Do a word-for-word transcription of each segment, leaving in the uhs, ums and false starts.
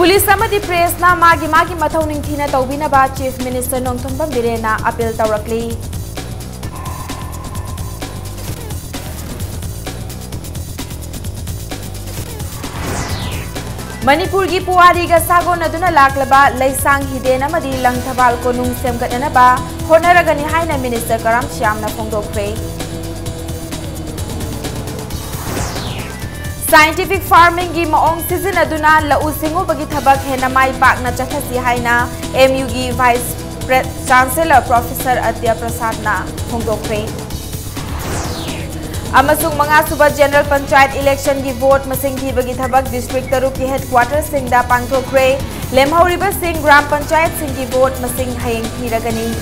Police ꯑꯃꯗꯤ ꯄ꯭ꯔꯦꯁꯅ ꯃꯥꯒꯤ ꯃꯥꯒꯤ ꯃꯊꯧ ꯅꯤꯡꯊꯤꯅ ꯇꯧꯕꯤꯅꯕ ꯆꯤꯐ ꯃꯤꯅꯤꯁꯇꯔ ꯅꯣꯡꯊꯣꯝꯕꯝ ꯕꯤꯔꯦꯟꯅ ꯑꯄꯤꯜ ꯇꯧꯔꯛꯂꯤ꯫ ꯃꯅꯤꯄꯨꯔꯒꯤ ꯄꯨꯋꯥꯔꯤꯒ ꯁꯥꯒꯣꯟꯅꯗꯨꯅ ꯂꯥꯛꯂꯕ ꯂꯩꯁꯥꯡ ꯍꯤꯗꯦꯟ ꯑꯃꯗꯤ ꯂꯪꯊꯕꯥꯜ ꯀꯣꯅꯨꯡ ꯁꯦꯝꯒꯠꯅꯅꯕ ꯍꯣꯠꯅꯔꯒꯅꯤ ꯍꯥꯏꯅ ꯃꯤꯅꯤꯁꯇꯔ ꯀꯔꯥꯝ ꯁ꯭ꯌꯥꯝꯅ ꯐꯣꯡꯗꯣꯛꯈ꯭ꯔꯦ꯫ ꯁꯥꯏꯟꯇꯤꯐꯤꯛ ꯐꯥꯔꯃꯤꯡꯒꯤ ꯃꯑꯣꯡ ꯁꯤꯖꯤꯟꯅꯗꯨꯅ ꯂꯧꯎ ꯁꯤꯡꯎꯕꯒꯤ ꯊꯕꯛ ꯍꯦꯟꯅ ꯃꯥꯏ ꯄꯥꯛꯅ ꯆꯠꯊꯁꯤ ꯍꯥꯏꯅ ꯑꯦꯝ ꯌꯨꯒꯤ vice pray-, chancellor professor Atya ꯄ꯭ꯔꯁꯥꯗꯅ ꯐꯣꯡꯗꯣꯛꯈ꯭ꯔꯦ꯫ ꯑꯃꯁꯨꯡ ꯃꯉꯥꯁꯨꯕ ꯖꯦꯅꯔꯦꯜ ꯄꯟꯆꯥꯌꯠ ꯏꯂꯦꯛꯁꯟꯒꯤ ꯚꯣꯠ ꯃꯁꯤꯡ ꯊꯤꯕꯒꯤ ꯊꯕꯛ ꯗꯤꯁꯇ꯭ꯔꯤꯛ ꯇꯔꯨꯛꯀꯤ ꯍꯦꯗꯀ꯭ꯋꯥꯇꯔꯁꯤꯡꯗ ꯄꯥꯡꯊꯣꯛꯈ꯭ꯔꯦ꯫ ꯂꯦꯝꯍꯧꯔꯤꯕꯁꯤꯡ ꯒ꯭ꯔꯥꯝ ꯄꯟꯆꯥꯌꯠꯁꯤꯡꯒꯤ ꯚꯣꯠ ꯃꯁꯤꯡ ꯍꯌꯦꯡ ꯊꯤꯔꯒꯅꯤ꯫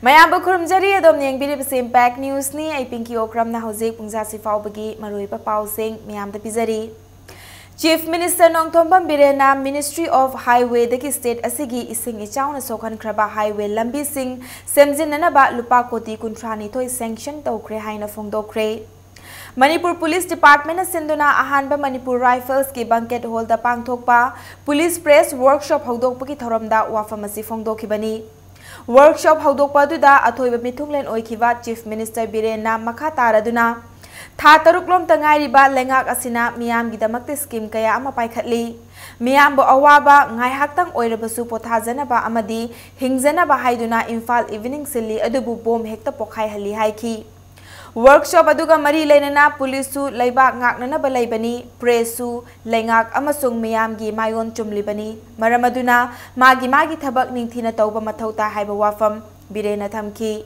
ꯃꯌꯥꯝꯕꯨ ꯈꯨꯔꯨꯝꯖꯔꯤ꯫ ꯑꯗꯣꯝꯅ ꯌꯦꯡꯕꯤꯔꯤꯕꯁꯤ ꯏꯝꯄꯦꯛ ꯅ꯭ꯌꯨꯁꯅꯤ꯫ ꯑꯩ ꯄꯤꯡꯀꯤ ꯑꯣꯀ꯭ꯔꯝꯅ ꯍꯧꯖꯤꯛ ꯄꯨꯡꯖꯥꯁꯤ ꯐꯥꯎꯕꯒꯤ ꯃꯔꯨꯑꯣꯏꯕ ꯄꯥꯎꯁꯤꯡ ꯃꯌꯥꯝꯗ ꯄꯤꯖꯔꯤ꯫ ꯆꯤꯐ ꯃꯤꯅꯤꯁꯇꯔ ꯅꯣꯡꯊꯣꯝꯕꯝ ꯕꯤꯔꯦꯟꯅ ꯃꯤꯅꯤꯁꯇ꯭ꯔꯤ ꯑꯣꯐ ꯍꯥꯏꯋꯦꯗꯒꯤ ꯁ꯭ꯇꯦꯠ ꯑꯁꯤꯒꯤ ꯏꯁꯤꯡ ꯏꯆꯥꯎꯅ ꯁꯣꯛꯍꯟꯈ꯭ꯔꯕ ꯍꯥꯏꯋꯦ ꯂꯝꯕꯤꯁꯤꯡ ꯁꯦꯝꯖꯤꯟꯅꯅꯕ ꯂꯨꯄꯥ ꯀꯣꯇꯤ ꯀꯨꯟꯊ꯭ꯔꯥꯅꯤꯊꯣꯏ ꯁꯦꯡꯁꯟ ꯇꯧꯈ꯭ꯔꯦ ꯍꯥꯏꯅ ꯐꯣꯡꯗꯣꯛꯈ꯭ꯔꯦ꯫ ꯃꯅꯤꯄꯨꯔ ꯄꯨꯂꯤꯁ ꯗꯤꯄꯥꯔꯠꯃꯦꯟꯅ ꯁꯤꯟꯗꯨꯅ ꯑꯍꯥꯟꯕ ꯃꯅꯤꯄꯨꯔ ꯔꯥꯏꯐꯜꯁꯀꯤ ꯕꯪꯀꯦꯠ ꯍꯣꯜꯗ ꯄꯥꯡꯊꯣꯛꯄ ꯄꯨꯂꯤꯁ ꯄ꯭ꯔꯦꯁ ꯋꯔꯛꯁꯣꯞ ꯍꯧꯗꯣꯛꯄꯒꯤ ꯊꯧꯔꯝꯗ ꯋꯥꯐꯝ ꯑꯁꯤ ꯐꯣꯡꯗꯣꯛꯈꯤꯕꯅꯤ꯫ ꯋꯔꯛꯁꯣꯞ ꯍꯧꯗꯣꯛꯄ ꯑꯗꯨꯗ ꯑꯊꯣꯏꯕ ꯃꯤꯊꯨꯡꯂꯦꯟ ꯑꯣꯏꯈꯤꯕ ꯆꯤꯐ ꯃꯤꯅꯤꯁꯇꯔ ꯕꯤꯔꯦꯟꯅ ꯃꯈꯥ ꯇꯥꯔꯗꯨꯅ, ꯊꯥ ꯇꯔꯨꯛꯂꯣꯝꯇ ꯉꯥꯏꯔꯤꯕ ꯂꯩꯉꯥꯛ ꯑꯁꯤꯅ ꯃꯤꯌꯥꯝꯒꯤꯗꯃꯛꯇ ꯁ꯭ꯀꯤꯝ ꯀꯌꯥ ꯑꯃ ꯄꯥꯏꯈꯠꯂꯤ꯫ ꯃꯤꯌꯥꯝꯕꯨ ꯑꯋꯥꯕ ꯉꯥꯏꯍꯥꯛꯇꯪ ꯑꯣꯏꯔꯕꯁꯨ ꯄꯣꯊꯥꯖꯅꯕ ꯑꯃꯗꯤ ꯍꯤꯡꯖꯅꯕ ꯍꯥꯏꯗꯨꯅ ꯏꯝꯐꯥꯜ ꯏꯚꯤꯅꯤꯡ ꯁꯤꯜꯂꯤ, ꯑꯗꯨꯕꯨ ꯕꯣꯝ ꯍꯦꯛꯇ ꯄꯣꯈꯥꯏꯍꯜꯂꯤ ꯍꯥꯏꯈꯤ꯫ ꯋꯔꯛꯁꯣꯞ ꯑꯗꯨꯒ ꯃꯔꯤ ꯂꯩꯅꯅ ꯄꯨꯂꯤꯁꯁꯨ ꯂꯩꯕꯥꯛ ꯉꯥꯛꯅꯅꯕ ꯂꯩꯕꯅꯤ, ꯄ꯭ꯔꯦꯁꯁꯨ ꯂꯩꯉꯥꯛ ꯑꯃꯁꯨꯡ ꯃꯤꯌꯥꯝꯒꯤ ꯃꯥꯏꯑꯣꯟ ꯆꯨꯝꯂꯤꯕꯅꯤ꯫ ꯃꯔꯝ ꯑꯗꯨꯅ ꯃꯥꯒꯤ ꯃꯥꯒꯤ ꯊꯕꯛ ꯅꯤꯡꯊꯤꯅ ꯇꯧꯕ ꯃꯊꯧ ꯇꯥꯏ ꯍꯥꯏꯕ ꯋꯥꯐꯝ ꯕꯤꯔꯦꯟꯅ ꯊꯝꯈꯤ꯫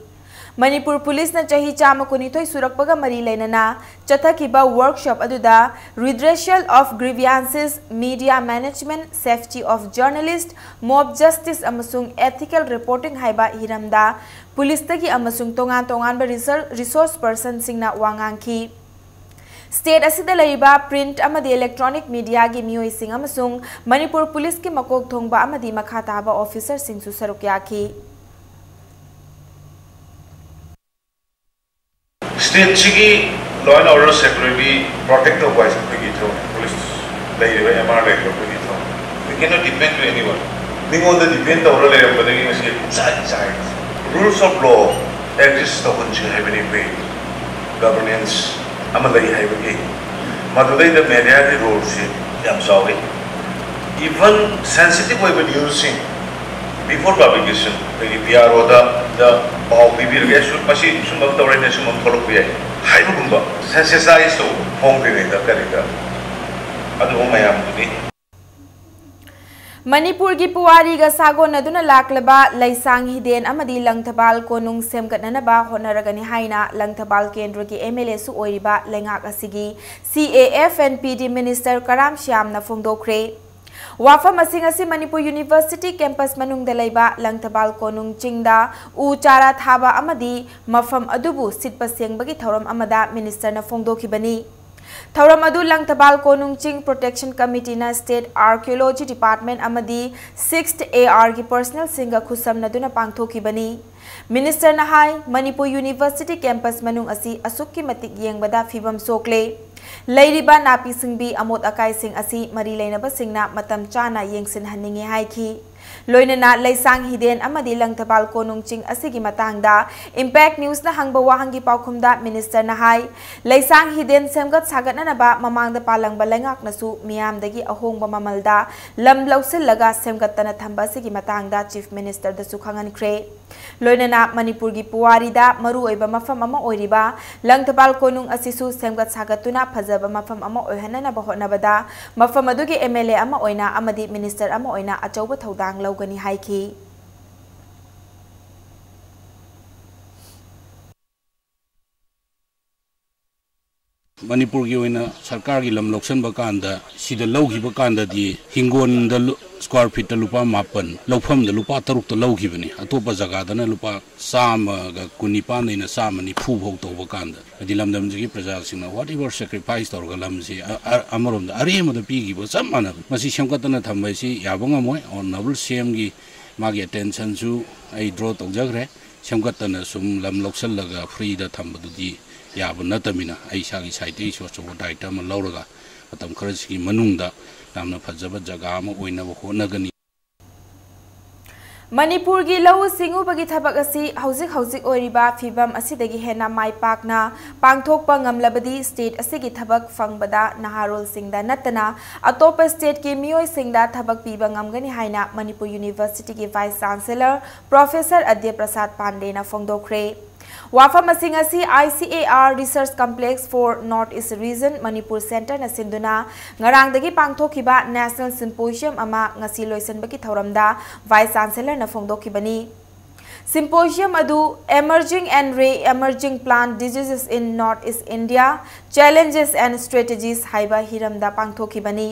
ꯃꯅꯤꯄꯨꯔ ꯄꯨꯂꯤꯁꯅ ꯆꯍꯤ ꯆꯥꯝꯃ ꯀꯨꯟꯅꯤꯊꯣꯏ ꯁꯨꯔꯛꯄꯒ ꯃꯔꯤ ꯂꯩꯅꯅ ꯆꯠꯊꯈꯤꯕ ꯋꯔꯛꯁꯣꯞ ꯑꯗꯨꯗ Redressal of Grievances, Media Management, Safety of Journalist, Mob Justice ꯑꯃꯁꯨꯡ Ethical Reporting ꯍꯥꯏꯕ ꯍꯤꯔꯝꯗ ꯄꯨꯂꯤꯁꯇꯒꯤ ꯑꯃꯁꯨꯡ ꯇꯣꯉꯥꯟ ꯇꯣꯉꯥꯟꯕ ꯔꯤꯁꯔ-, ꯔꯤꯁꯣꯔꯁ ꯄꯔꯁꯟꯁꯤꯡꯅ ꯋꯥ ꯉꯥꯡꯈꯤ꯫ ꯁ꯭ꯇꯦꯠ ꯑꯁꯤꯗ ꯂꯩꯔꯤꯕ ꯄ꯭ꯔꯤꯟꯠ ꯑꯃꯗꯤ ꯏꯂꯦꯛꯇ꯭ꯔꯣꯅꯤꯛ ꯃꯤꯗꯤꯌꯥꯒꯤ ꯃꯤꯑꯣꯏꯁꯤꯡ ꯑꯃꯁꯨꯡ ꯃꯅꯤꯄꯨꯔ ꯄꯨꯂꯤꯁꯀꯤ ꯃꯀꯣꯛ ꯊꯣꯡꯕ ꯑꯃꯗꯤ ꯃꯈꯥ ꯇꯥꯕ ꯑꯣꯐꯤꯁꯔꯁꯤꯡꯁꯨ ꯁꯔꯨꯛ ꯌꯥꯈꯤ꯫ ꯁ꯭ꯇꯦꯠꯁꯤꯒꯤ Law and order security protect ꯇꯧꯕ ꯍꯥꯏꯁꯦ ꯑꯩꯈꯣꯏꯒꯤ ꯊꯕꯛꯅꯤ꯫ Police ꯂꯩꯔꯤꯕ, M R ꯂꯩꯔꯤꯕ ꯑꯩꯈꯣꯏꯒꯤ ꯊꯕꯛꯅꯤ꯫ We cannot depend to anyone. ꯃꯤꯉꯣꯟꯗ depend ꯇꯧꯔ ꯂꯩꯔꯝꯕꯗꯒꯤ ꯉꯁꯤ ꯄꯨꯡꯆꯥꯏ ꯆꯥꯏ꯫ Rules of law exist ꯇꯧꯍꯟꯁꯤ ꯍꯥꯏꯕꯅꯤ ꯑꯩꯈꯣꯏ꯫ Governance ꯑꯃ ꯂꯩ ꯍꯥꯏꯕꯒꯤ꯫ ꯃꯗꯨꯗꯩꯗ mediaꯒꯤ roleꯁꯤ ꯌꯥꯝ ꯆꯥꯎꯏ꯫ Even sensitive ꯑꯣꯏꯕ newsꯁꯤꯡ before publication ꯑꯩꯈꯣꯏꯒꯤ P R Oꯗ ꯗ ꯄꯥꯎ ꯄꯤꯕꯤꯔꯒꯦ, ꯁꯨ-, ꯃꯁꯤ ꯁꯨꯝꯕ ꯑꯃ ꯇꯧꯔꯦꯅꯦ, ꯁꯨꯝꯕ ꯑꯃ ꯊꯣꯛꯂꯛꯄ ꯌꯥꯏ ꯍꯥꯏꯕꯒꯨꯝꯕ sensitize ꯇꯧꯕ ꯐꯣꯡꯗ꯭ꯔꯤꯉꯩꯗ ꯀꯔꯤꯗ ꯑꯗꯨꯒꯨꯝꯕ ꯃꯌꯥꯝꯗꯨꯅꯤ꯫ ꯃꯅꯤꯄꯨꯔꯒꯤ ꯄꯨꯋꯥꯔꯤꯒ ꯁꯥꯒꯣꯟꯅꯗꯨꯅ ꯂꯥꯛꯂꯕ ꯂꯩꯁꯥꯡ ꯍꯤꯗꯦꯟ ꯑꯃꯗꯤ ꯂꯪꯊꯕꯥꯜ ꯀꯣꯅꯨꯡ ꯁꯦꯝꯒꯠꯅꯅꯕ ꯍꯣꯠꯅꯔꯒꯅꯤ ꯍꯥꯏꯅ ꯂꯪꯊꯕꯥꯜ ꯀꯦꯟꯗ꯭ꯔꯒꯤ M L Aꯁꯨ ꯑꯣꯏꯔꯤꯕ ꯂꯩꯉꯥꯛ ꯑꯁꯤꯒꯤ C A F and P D Minister ꯀꯔꯥꯝ ꯁ꯭ꯌꯥꯝꯅ ꯐꯣꯡꯗꯣꯛꯈ꯭ꯔꯦ꯫ ꯋꯥꯐꯝ ꯑꯁꯤ ꯉꯁꯤ ꯃꯅꯤꯄꯨꯔ University campus ꯃꯅꯨꯡꯗ ꯂꯩꯕ ꯂꯪꯊꯕꯥꯜ ꯀꯣꯅꯨꯡ ꯆꯤꯡꯗ ꯎ ꯆꯥꯔꯥ ꯊꯥꯕ ꯑꯃꯗꯤ ꯃꯐꯝ ꯑꯗꯨꯕꯨ ꯁꯤꯠꯄ ꯁꯦꯡꯕꯒꯤ ꯊꯧꯔꯝ ꯑꯃꯗ Ministerꯅ ꯐꯣꯡꯗꯣꯛꯈꯤꯕꯅꯤ꯫ ꯊꯧꯔꯝ ꯑꯗꯨ ꯂꯪꯊꯕꯥꯜ ꯀꯣꯅꯨꯡ ꯆꯤꯡ Protection Committeeꯅ State Archaeology Department ꯑꯃꯗꯤ sixth A Rꯒꯤ personnelꯁꯤꯡꯒ ꯈꯨꯠꯁꯝꯅꯗꯨꯅ ꯄꯥꯡꯊꯣꯛꯈꯤꯕꯅꯤ꯫ Ministerꯅ high, Manipur University campus ꯃꯅꯨꯡ ꯑꯁꯤ ꯑꯁꯨꯛꯀꯤ ꯃꯇꯤꯛ ꯌꯦꯡꯕꯗ ꯐꯤꯕꯝ ꯁꯣꯛꯂꯦ꯫ ꯂꯩꯔꯤꯕ ꯅꯥꯄꯤ ꯁꯤꯡꯕꯤ ꯑꯃꯣꯠ ꯑꯀꯥꯏꯁꯤꯡ ꯑꯁꯤ ꯃꯔꯤ ꯂꯩꯅꯕꯁꯤꯡꯅ ꯃꯇꯝ ꯆꯥꯅ ꯌꯦꯡꯁꯤꯟꯍꯟꯅꯤꯡꯉꯤ ꯍꯥꯏꯈꯤ꯫ ꯂꯣꯏꯅꯅ ꯂꯩꯁꯥꯡ ꯍꯤꯗꯦꯟ ꯑꯃꯗꯤ ꯂꯪꯊꯕꯥꯜ ꯀꯣꯅꯨꯡ ꯆꯤꯡ ꯑꯁꯤꯒꯤ ꯃꯇꯥꯡꯗ Impact Newsꯅ ꯍꯪꯕ ꯋꯥꯍꯪꯒꯤ ꯄꯥꯎꯈꯨꯝꯗ Ministerꯅ ꯍꯥꯏ, ꯂꯩꯁꯥꯡ ꯍꯤꯗꯦꯟ ꯁꯦꯝꯒꯠ ꯁꯥꯒꯠꯅꯅꯕ ꯃꯃꯥꯡꯗ ꯄꯥꯜꯂꯝꯕ ꯂꯩꯉꯥꯛꯅꯁꯨ ꯃꯤꯌꯥꯝꯗꯒꯤ ꯑꯍꯣꯡꯕ ꯃꯃꯜꯗ ꯂꯝ ꯂꯧꯁꯤꯜꯂꯒ ꯁꯦꯝꯒꯠꯇꯅ ꯊꯝꯕ ꯑꯁꯤꯒꯤ ꯃꯇꯥꯡꯗ Chief Ministerꯗꯁꯨ ꯈꯪꯍꯟꯈ꯭ꯔꯦ꯫ ꯂꯣꯏꯅꯅ ꯃꯅꯤꯄꯨꯔꯒꯤ ꯄꯨꯋꯥꯔꯤꯗ ꯃꯔꯨꯑꯣꯏꯕ ꯃꯐꯝ ꯑꯃ ꯑꯣꯏꯔꯤꯕ ꯂꯪꯊꯕꯥꯜ ꯀꯣꯅꯨꯡ ꯑꯁꯤꯁꯨ ꯁꯦꯝꯒꯠ ꯁꯥꯒꯠꯇꯨꯅ ꯐꯖꯕ ꯃꯐꯝ ꯑꯃ ꯑꯣꯏꯍꯟꯅꯅꯕ ꯍꯣꯠꯅꯕꯗ ꯃꯐꯝ ꯑꯗꯨꯒꯤ M L A ꯑꯃ ꯑꯣꯏꯅ ꯑꯃꯗꯤ Minister ꯑꯃ ꯑꯣꯏꯅ ꯑꯆꯧꯕ ꯊꯧꯗꯥꯡ ꯂꯧꯒꯅꯤ ꯍꯥꯏꯈꯤ꯫ ꯃꯅꯤꯄꯨꯔꯒꯤ ꯑꯣꯏꯅ ꯁꯔꯀꯥꯔꯒꯤ ꯂꯝ ꯂꯧꯁꯤꯟꯕ ꯀꯥꯟꯗ, ꯁꯤꯗ ꯂꯧꯈꯤꯕ ꯀꯥꯟꯗꯗꯤ ꯍꯤꯡꯒꯣꯜꯗ ꯂꯨ-, square feetꯇ ꯂꯨꯄꯥ ꯃꯥꯄꯟ, ꯂꯧꯐꯝꯗ ꯂꯨꯄꯥ ꯇꯔꯨꯛꯇ ꯂꯧꯈꯤꯕꯅꯤ꯫ ꯑꯇꯣꯞꯄ ꯖꯒꯥꯗꯅ ꯂꯨꯄꯥ ꯆꯥꯝꯃꯒ ꯀꯨꯟꯅꯤꯄꯥꯟꯗꯩꯅ ꯆꯥꯝꯃ ꯅꯤꯐꯨ ꯐꯥꯎ ꯇꯧꯕ ꯀꯥꯟꯗ, ꯍꯥꯏꯗꯤ ꯂꯝꯗꯝꯁꯤꯒꯤ ꯄ꯭ꯔꯖꯥꯁꯤꯡꯅ whatever sacrifice ꯇꯧꯔꯒ ꯂꯝꯁꯤ ꯑ-, ꯑ-, ꯑꯃꯔꯣꯝꯗ ꯑꯔꯦꯝꯕꯗ ꯄꯤꯈꯤꯕꯒ ꯆꯞ ꯃꯥꯟꯅꯕ꯫ ꯃꯁꯤ ꯁꯦꯝꯒꯠꯇꯅ ꯊꯝꯕ ꯍꯥꯏꯁꯤ ꯌꯥꯕ ꯉꯝꯃꯣꯏ꯫ Honourable C M ꯒꯤ ꯃꯥꯒꯤ attentionꯁꯨ ꯑꯩ draw ꯇꯧꯖꯈ꯭ꯔꯦ꯫ ꯁꯦꯝꯒꯠꯇꯅ ꯁꯨꯝ ꯂꯝ ꯂꯧꯁꯤꯜꯂꯒ ꯐ꯭ꯔꯤꯗ ꯊꯝꯕꯗꯨꯗꯤ ꯌꯥꯕ ꯅꯠꯇꯕꯅꯤꯅ, ꯑꯩ ꯏꯁꯥꯒꯤ ꯁꯥꯏꯠꯇꯒꯤꯁꯨ ꯑꯆꯧꯕ ꯗꯥꯏꯇ ꯑꯃ ꯂꯧꯔꯒ ꯃꯇꯝ ꯈꯔꯁꯤꯒꯤ ꯃꯅꯨꯡꯗ ꯌꯥꯝꯅ ꯐꯖꯕ ꯖꯒꯥ ꯑꯃ ꯑꯣꯏꯅꯕ ꯍꯣꯠꯅꯒꯅꯤ꯫ ꯃꯅꯤꯄꯨꯔꯒꯤ ꯂꯧꯎ ꯁꯤꯡꯎꯕꯒꯤ ꯊꯕꯛ ꯑꯁꯤ ꯍꯧꯖꯤꯛ ꯍꯧꯖꯤꯛ ꯑꯣꯏꯔꯤꯕ ꯐꯤꯚꯝ ꯑꯁꯤꯗꯒꯤ ꯍꯦꯟꯅ ꯃꯥꯏ ꯄꯥꯛꯅ ꯄꯥꯡꯊꯣꯛꯄ ꯉꯝꯂꯕꯗꯤ state ꯑꯁꯤꯒꯤ ꯊꯕꯛ ꯐꯪꯕꯗ ꯅꯍꯥꯔꯣꯜꯁꯤꯡꯗ ꯅꯠꯇꯅ ꯑꯇꯣꯞꯄ stateꯀꯤ ꯃꯤꯑꯣꯏꯁꯤꯡꯗ ꯊꯕꯛ ꯄꯤꯕ ꯉꯝꯒꯅꯤ ꯍꯥꯏꯅ ꯃꯅꯤꯄꯨꯔ Universityꯒꯤ Vice Chancellor Professor ꯑꯗ꯭ꯌ ꯄ꯭ꯔꯁꯥꯗ ꯄꯥꯟꯗꯦꯅ ꯐꯣꯡꯗꯣꯛꯈ꯭ꯔꯦ꯫ ꯋꯥꯐꯝ ꯑꯁꯤꯡ ꯑꯁꯤ I C A R Research Complex for North East Region, Manipur Centreꯅ ꯁꯤꯟꯗꯨꯅ ꯉꯔꯥꯡꯗꯒꯤ ꯄꯥꯡꯊꯣꯛꯈꯤꯕ National Symposium ꯑꯃ ꯉꯁꯤ ꯂꯣꯏꯁꯤꯟꯕꯒꯤ ꯊꯧꯔꯝꯗ Vice Chancellorꯅ ꯐꯣꯡꯗꯣꯛꯈꯤꯕꯅꯤ꯫ Symposium ꯑꯗꯨ Emerging and Re-Emerging Plant Diseases in North East India, Challenges and Strategies ꯍꯥꯏꯕ ꯍꯤꯔꯝꯗ ꯄꯥꯡꯊꯣꯛꯈꯤꯕꯅꯤ꯫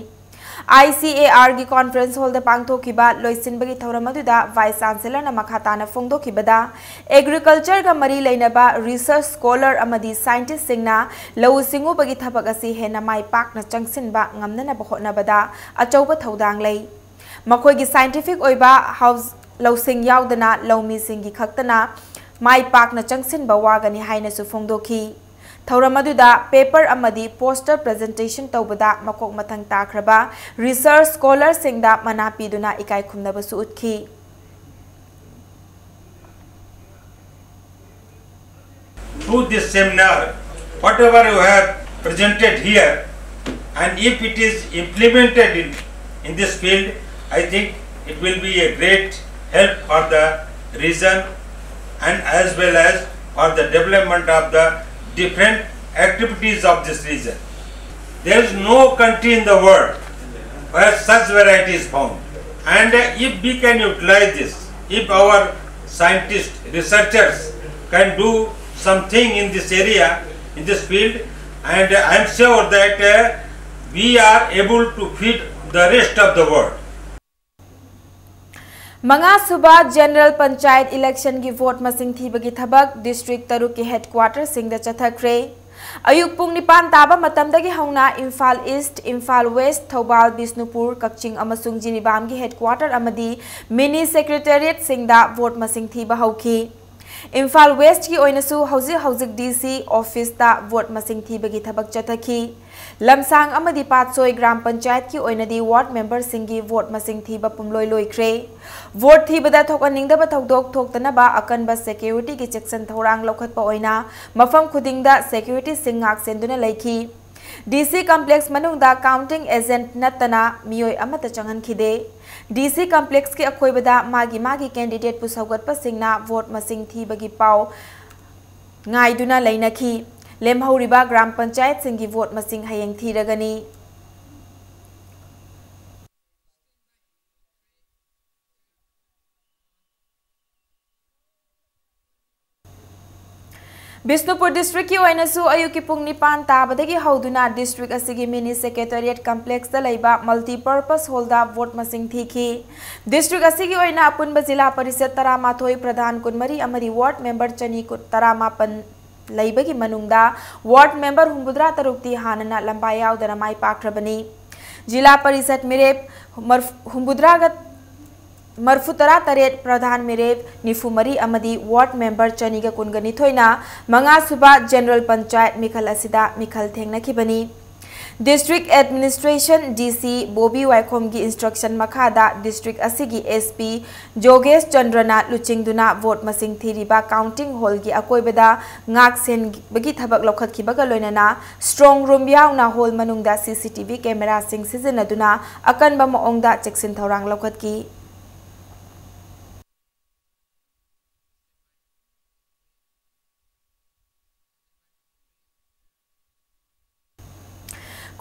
I C A Rꯒꯤ conference hallꯗ ꯄꯥꯡꯊꯣꯛꯈꯤꯕ ꯂꯣꯏꯁꯤꯟꯕꯒꯤ ꯊꯧꯔꯝ ꯑꯗꯨꯗ Vice Chancellorꯅ ꯃꯈꯥ ꯇꯥꯅ ꯐꯣꯡꯗꯣꯛꯈꯤꯕꯗ, agricultureꯒ ꯃꯔꯤ ꯂꯩꯅꯕ research scholar ꯑꯃꯗꯤ scientistꯁꯤꯡꯅ ꯂꯧꯎ ꯁꯤꯡꯎꯕꯒꯤ ꯊꯕꯛ ꯑꯁꯤ ꯍꯦꯟꯅ ꯃꯥꯏ ꯄꯥꯛꯅ ꯆꯪꯁꯤꯟꯕ ꯉꯝꯅꯅꯕ ꯍꯣꯠꯅꯕꯗ ꯑꯆꯧꯕ ꯊꯧꯗꯥꯡ ꯂꯩ꯫ ꯃꯈꯣꯏꯒꯤ scientific ꯑꯣꯏꯕ ꯍꯥꯎꯁ-, ꯂꯧꯁꯤꯡ ꯌꯥꯎꯗꯅ ꯂꯧꯃꯤꯁꯤꯡꯒꯤ ꯈꯛꯇꯅ ꯃꯥꯏ ꯄꯥꯛꯅ ꯆꯪꯁꯤꯟꯕ ꯋꯥꯒꯅꯤ ꯍꯥꯏꯅꯁꯨ ꯐꯣꯡꯗꯣꯛꯈꯤ꯫ ꯊꯧꯔꯝ ꯑꯗꯨꯗ paper ꯑꯃꯗꯤ poster presentation ꯇꯧꯕꯗ ꯃꯀꯣꯛ ꯃꯊꯪ ꯇꯥꯈ꯭ꯔꯕ research scholarꯁꯤꯡꯗ ꯃꯅꯥ ꯄꯤꯗꯨꯅ ꯏꯀꯥꯏ ꯈꯨꯝꯅꯕꯁꯨ ꯎꯠꯈꯤ꯫ Through this seminar, whatever you have presented here, and if it is implemented in, in this field, I think it will be a great help for the region and as well as for the development of the different activities of this region. There is no country in the world where such variety is found. And if we can utilize this, if our scientists, researchers can do something in this area, in this field, and I am sure that uh, we are able to feed the rest of the world. ꯃꯉꯥ ꯁꯨꯕ General Panchayat Electionꯒꯤ vote ꯃꯁꯤꯡ ꯊꯤꯕꯒꯤ ꯊꯕꯛ district ꯇꯔꯨꯛꯀꯤ headquarterꯁꯤꯡꯗ ꯆꯠꯊꯈ꯭ꯔꯦ꯫ ꯑꯌꯨꯛ ꯄꯨꯡ ꯅꯤꯄꯥꯟ ꯇꯥꯕ ꯃꯇꯝꯗꯒꯤ ꯍꯧꯅ ꯏꯝꯐꯥꯜ East, ꯏꯝꯐꯥꯜ West, ꯊꯧꯕꯥꯜ, ꯕꯤꯁꯅꯨꯄꯨꯔ, ꯀꯛꯆꯤꯡ ꯑꯃꯁꯨꯡ ꯖꯤꯔꯤꯕꯥꯝꯒꯤ headquarter ꯑꯃꯗꯤ mini secretariatꯁꯤꯡꯗ vote ꯃꯁꯤꯡ ꯊꯤꯕ ꯍꯧꯈꯤ꯫ ꯏꯝꯐꯥꯜ ꯋꯦꯁ꯭ꯠꯀꯤ ꯑꯣꯏꯅꯁꯨ ꯍꯧꯖꯤꯛ ꯍꯧꯖꯤꯛ ꯗꯤ ꯁꯤ ꯑꯣꯐꯤꯁꯇ ꯚꯣꯠ ꯃꯁꯤꯡ ꯊꯤꯕꯒꯤ ꯊꯕꯛ ꯆꯠꯊꯈꯤ꯫ ꯂꯝꯁꯥꯡ ꯑꯃꯗꯤ ꯄꯥꯠꯁꯣꯏ ꯒ꯭ꯔꯥꯝ ꯄꯟꯆꯥꯌꯠꯀꯤ ꯑꯣꯏꯅꯗꯤ ꯋꯥꯔꯗ ꯃꯦꯝꯕꯔꯁꯤꯡꯒꯤ ꯚꯣꯠ ꯃꯁꯤꯡ ꯊꯤꯕ ꯄꯨꯝꯂꯣꯏ ꯂꯣꯏꯈ꯭ꯔꯦ꯫ ꯚꯣꯠ ꯊꯤꯕꯗ ꯊꯣꯛꯍꯟꯅꯤꯡꯗꯕ ꯊꯧꯗꯣꯛ ꯊꯣꯛꯇꯅꯕ ꯑꯀꯟꯕ ꯁꯦꯀ꯭ꯌꯨꯔꯤꯇꯤꯒꯤ ꯆꯦꯛꯁꯤꯟ ꯊꯧꯔꯥꯡ ꯂꯧꯈꯠꯄ ꯑꯣꯏꯅ ꯃꯐꯝ ꯈꯨꯗꯤꯡꯗ ꯁꯦꯀ꯭ꯌꯨꯔꯤꯇꯤꯁꯤꯡ ꯉꯥꯛ ꯁꯦꯟꯗꯨꯅ ꯂꯩꯈꯤ꯫ ꯗꯤ ꯁꯤ ꯀꯝꯄ꯭ꯂꯦꯛꯁ ꯃꯅꯨꯡꯗ ꯀꯥꯎꯟꯇꯤꯡ ꯑꯦꯖꯦꯟꯠ ꯅꯠꯇꯅ ꯃꯤꯑꯣꯏ ꯑꯃꯠꯇ ꯆꯪꯍꯟꯈꯤꯗꯦ꯫ ꯗꯤ ꯁꯤ ꯀꯝꯄ꯭ꯂꯦꯛꯁꯀꯤ ꯑꯀꯣꯏꯕꯗ ꯃꯥꯒꯤ ꯃꯥꯒꯤ ꯀꯦꯟꯗꯤꯗꯦꯠꯄꯨ ꯁꯧꯒꯠꯄꯁꯤꯡꯅ ꯚꯣꯠ ꯃꯁꯤꯡ ꯊꯤꯕꯒꯤ ꯄꯥꯎ ꯉꯥꯏꯗꯨꯅ ꯂꯩꯅꯈꯤ꯫ ꯂꯦꯝꯍꯧꯔꯤꯕ ꯒ꯭ꯔꯥꯝ ꯄꯟꯆꯥꯌꯠꯁꯤꯡꯒꯤ ꯚꯣꯠ ꯃꯁꯤꯡ ꯍꯌꯦꯡ ꯊꯤꯔꯒꯅꯤ꯫ ꯕꯤꯁꯅꯨꯄꯨꯔ ꯗꯤꯁꯇ꯭ꯔꯤꯛꯀꯤ ꯑꯣꯏꯅꯁꯨ ꯑꯌꯨꯛꯀꯤ ꯄꯨꯡ ꯅꯤꯄꯥꯟ ꯇꯥꯕꯗꯒꯤ ꯍꯧꯗꯨꯅ ꯗꯤꯁꯇ꯭ꯔꯤꯛ ꯑꯁꯤꯒꯤ ꯃꯤꯅꯤ ꯁꯦꯀ꯭ꯔꯦꯇꯔꯤꯌꯦꯠ ꯀꯝꯄ꯭ꯂꯦꯛꯁꯇ ꯂꯩꯕ ꯃꯜꯇꯤꯄꯔꯄꯁ ꯍꯣꯜꯗ ꯚꯣꯠ ꯃꯁꯤꯡ ꯊꯤꯈꯤ꯫ ꯗꯤꯁꯇ꯭ꯔꯤꯛ ꯑꯁꯤꯒꯤ ꯑꯣꯏꯅ ꯑꯄꯨꯟꯕ ꯖꯤꯂꯥ ꯄꯔꯤꯁꯠ ꯇꯔꯥꯃꯥꯊꯣꯏ, ꯄ꯭ꯔꯙꯥꯟ ꯀꯨꯟꯃꯔꯤ ꯑꯃꯗꯤ ꯋꯥꯔꯗ ꯃꯦꯝꯕꯔ ꯆꯅꯤ ꯇꯔꯥꯃꯥꯄꯟ ꯂꯩꯕꯒꯤ ꯃꯅꯨꯡꯗ ꯋꯥꯔꯗ ꯃꯦꯝꯕꯔ ꯍꯨꯝꯐꯨꯇꯔꯥ ꯇꯔꯨꯛꯇꯤ ꯍꯥꯟꯅꯅ ꯂꯝꯕꯥ ꯌꯥꯎꯗꯅ ꯃꯥꯏ ꯄꯥꯛꯈ꯭ꯔꯕꯅꯤ꯫ ꯖꯤꯂꯥ ꯄꯔꯤꯁꯠ ꯃꯤꯔꯦꯞ ꯃꯔꯐꯨ-, ꯍꯨꯝꯐꯨꯇꯔꯥꯒ ꯃꯔꯐꯨꯇꯔꯥ ꯇꯔꯦꯠ, ꯄ꯭ꯔꯙꯥꯟ ꯃꯤꯔꯦꯞ ꯅꯤꯐꯨ ꯃꯔꯤ ꯑꯃꯗꯤ ꯋꯥꯔꯗ ꯃꯦꯝꯕꯔ ꯆꯅꯤꯒ ꯀꯨꯟꯒ ꯅꯤꯊꯣꯏꯅ ꯃꯉꯥꯁꯨꯕ ꯖꯦꯅꯔꯦꯜ ꯄꯟꯆꯥꯌꯠ ꯃꯤꯈꯜ ꯑꯁꯤꯗ ꯃꯤꯈꯜ ꯊꯦꯡꯅꯈꯤꯕꯅꯤ꯫ ꯗꯤꯁꯇ꯭ꯔꯤꯛ ꯑꯦꯗꯃꯤꯅꯤꯁꯇ꯭ꯔꯦꯁꯟ ꯗꯤ ꯁꯤ ꯕꯣꯕꯤ ꯋꯥꯏꯈꯣꯝꯒꯤ ꯏꯟꯁꯇ꯭ꯔꯛꯁꯟ ꯃꯈꯥꯗ ꯗꯤꯁꯇ꯭ꯔꯤꯛ ꯑꯁꯤꯒꯤ ꯑꯦꯁ ꯄꯤ ꯖꯣꯒꯦꯁ ꯆꯟꯗ꯭ꯔꯅ ꯂꯨꯆꯤꯡꯗꯨꯅ ꯚꯣꯠ ꯃꯁꯤꯡ ꯊꯤꯔꯤꯕ ꯀꯥꯎꯟꯇꯤꯡ ꯍꯣꯜꯒꯤ ꯑꯀꯣꯏꯕꯗ ꯉꯥꯛ ꯁꯦꯟꯕꯒꯤ ꯊꯕꯛ ꯂꯧꯈꯠꯈꯤꯕꯒ ꯂꯣꯏꯅꯅ ꯁ꯭ꯇ꯭ꯔꯣꯡ ꯔꯨꯝ ꯌꯥꯎꯅ ꯍꯣꯜ ꯃꯅꯨꯡꯗ ꯁꯤ ꯁꯤ ꯇꯤ ꯚꯤ ꯀꯦꯃꯦꯔꯥꯁꯤꯡ ꯁꯤꯖꯤꯟꯅꯗꯨꯅ ꯑꯀꯟꯕ ꯃꯑꯣꯡꯗ ꯆꯦꯛꯁꯤꯟ ꯊꯧꯔꯥꯡ ꯂꯧꯈꯠꯈꯤ꯫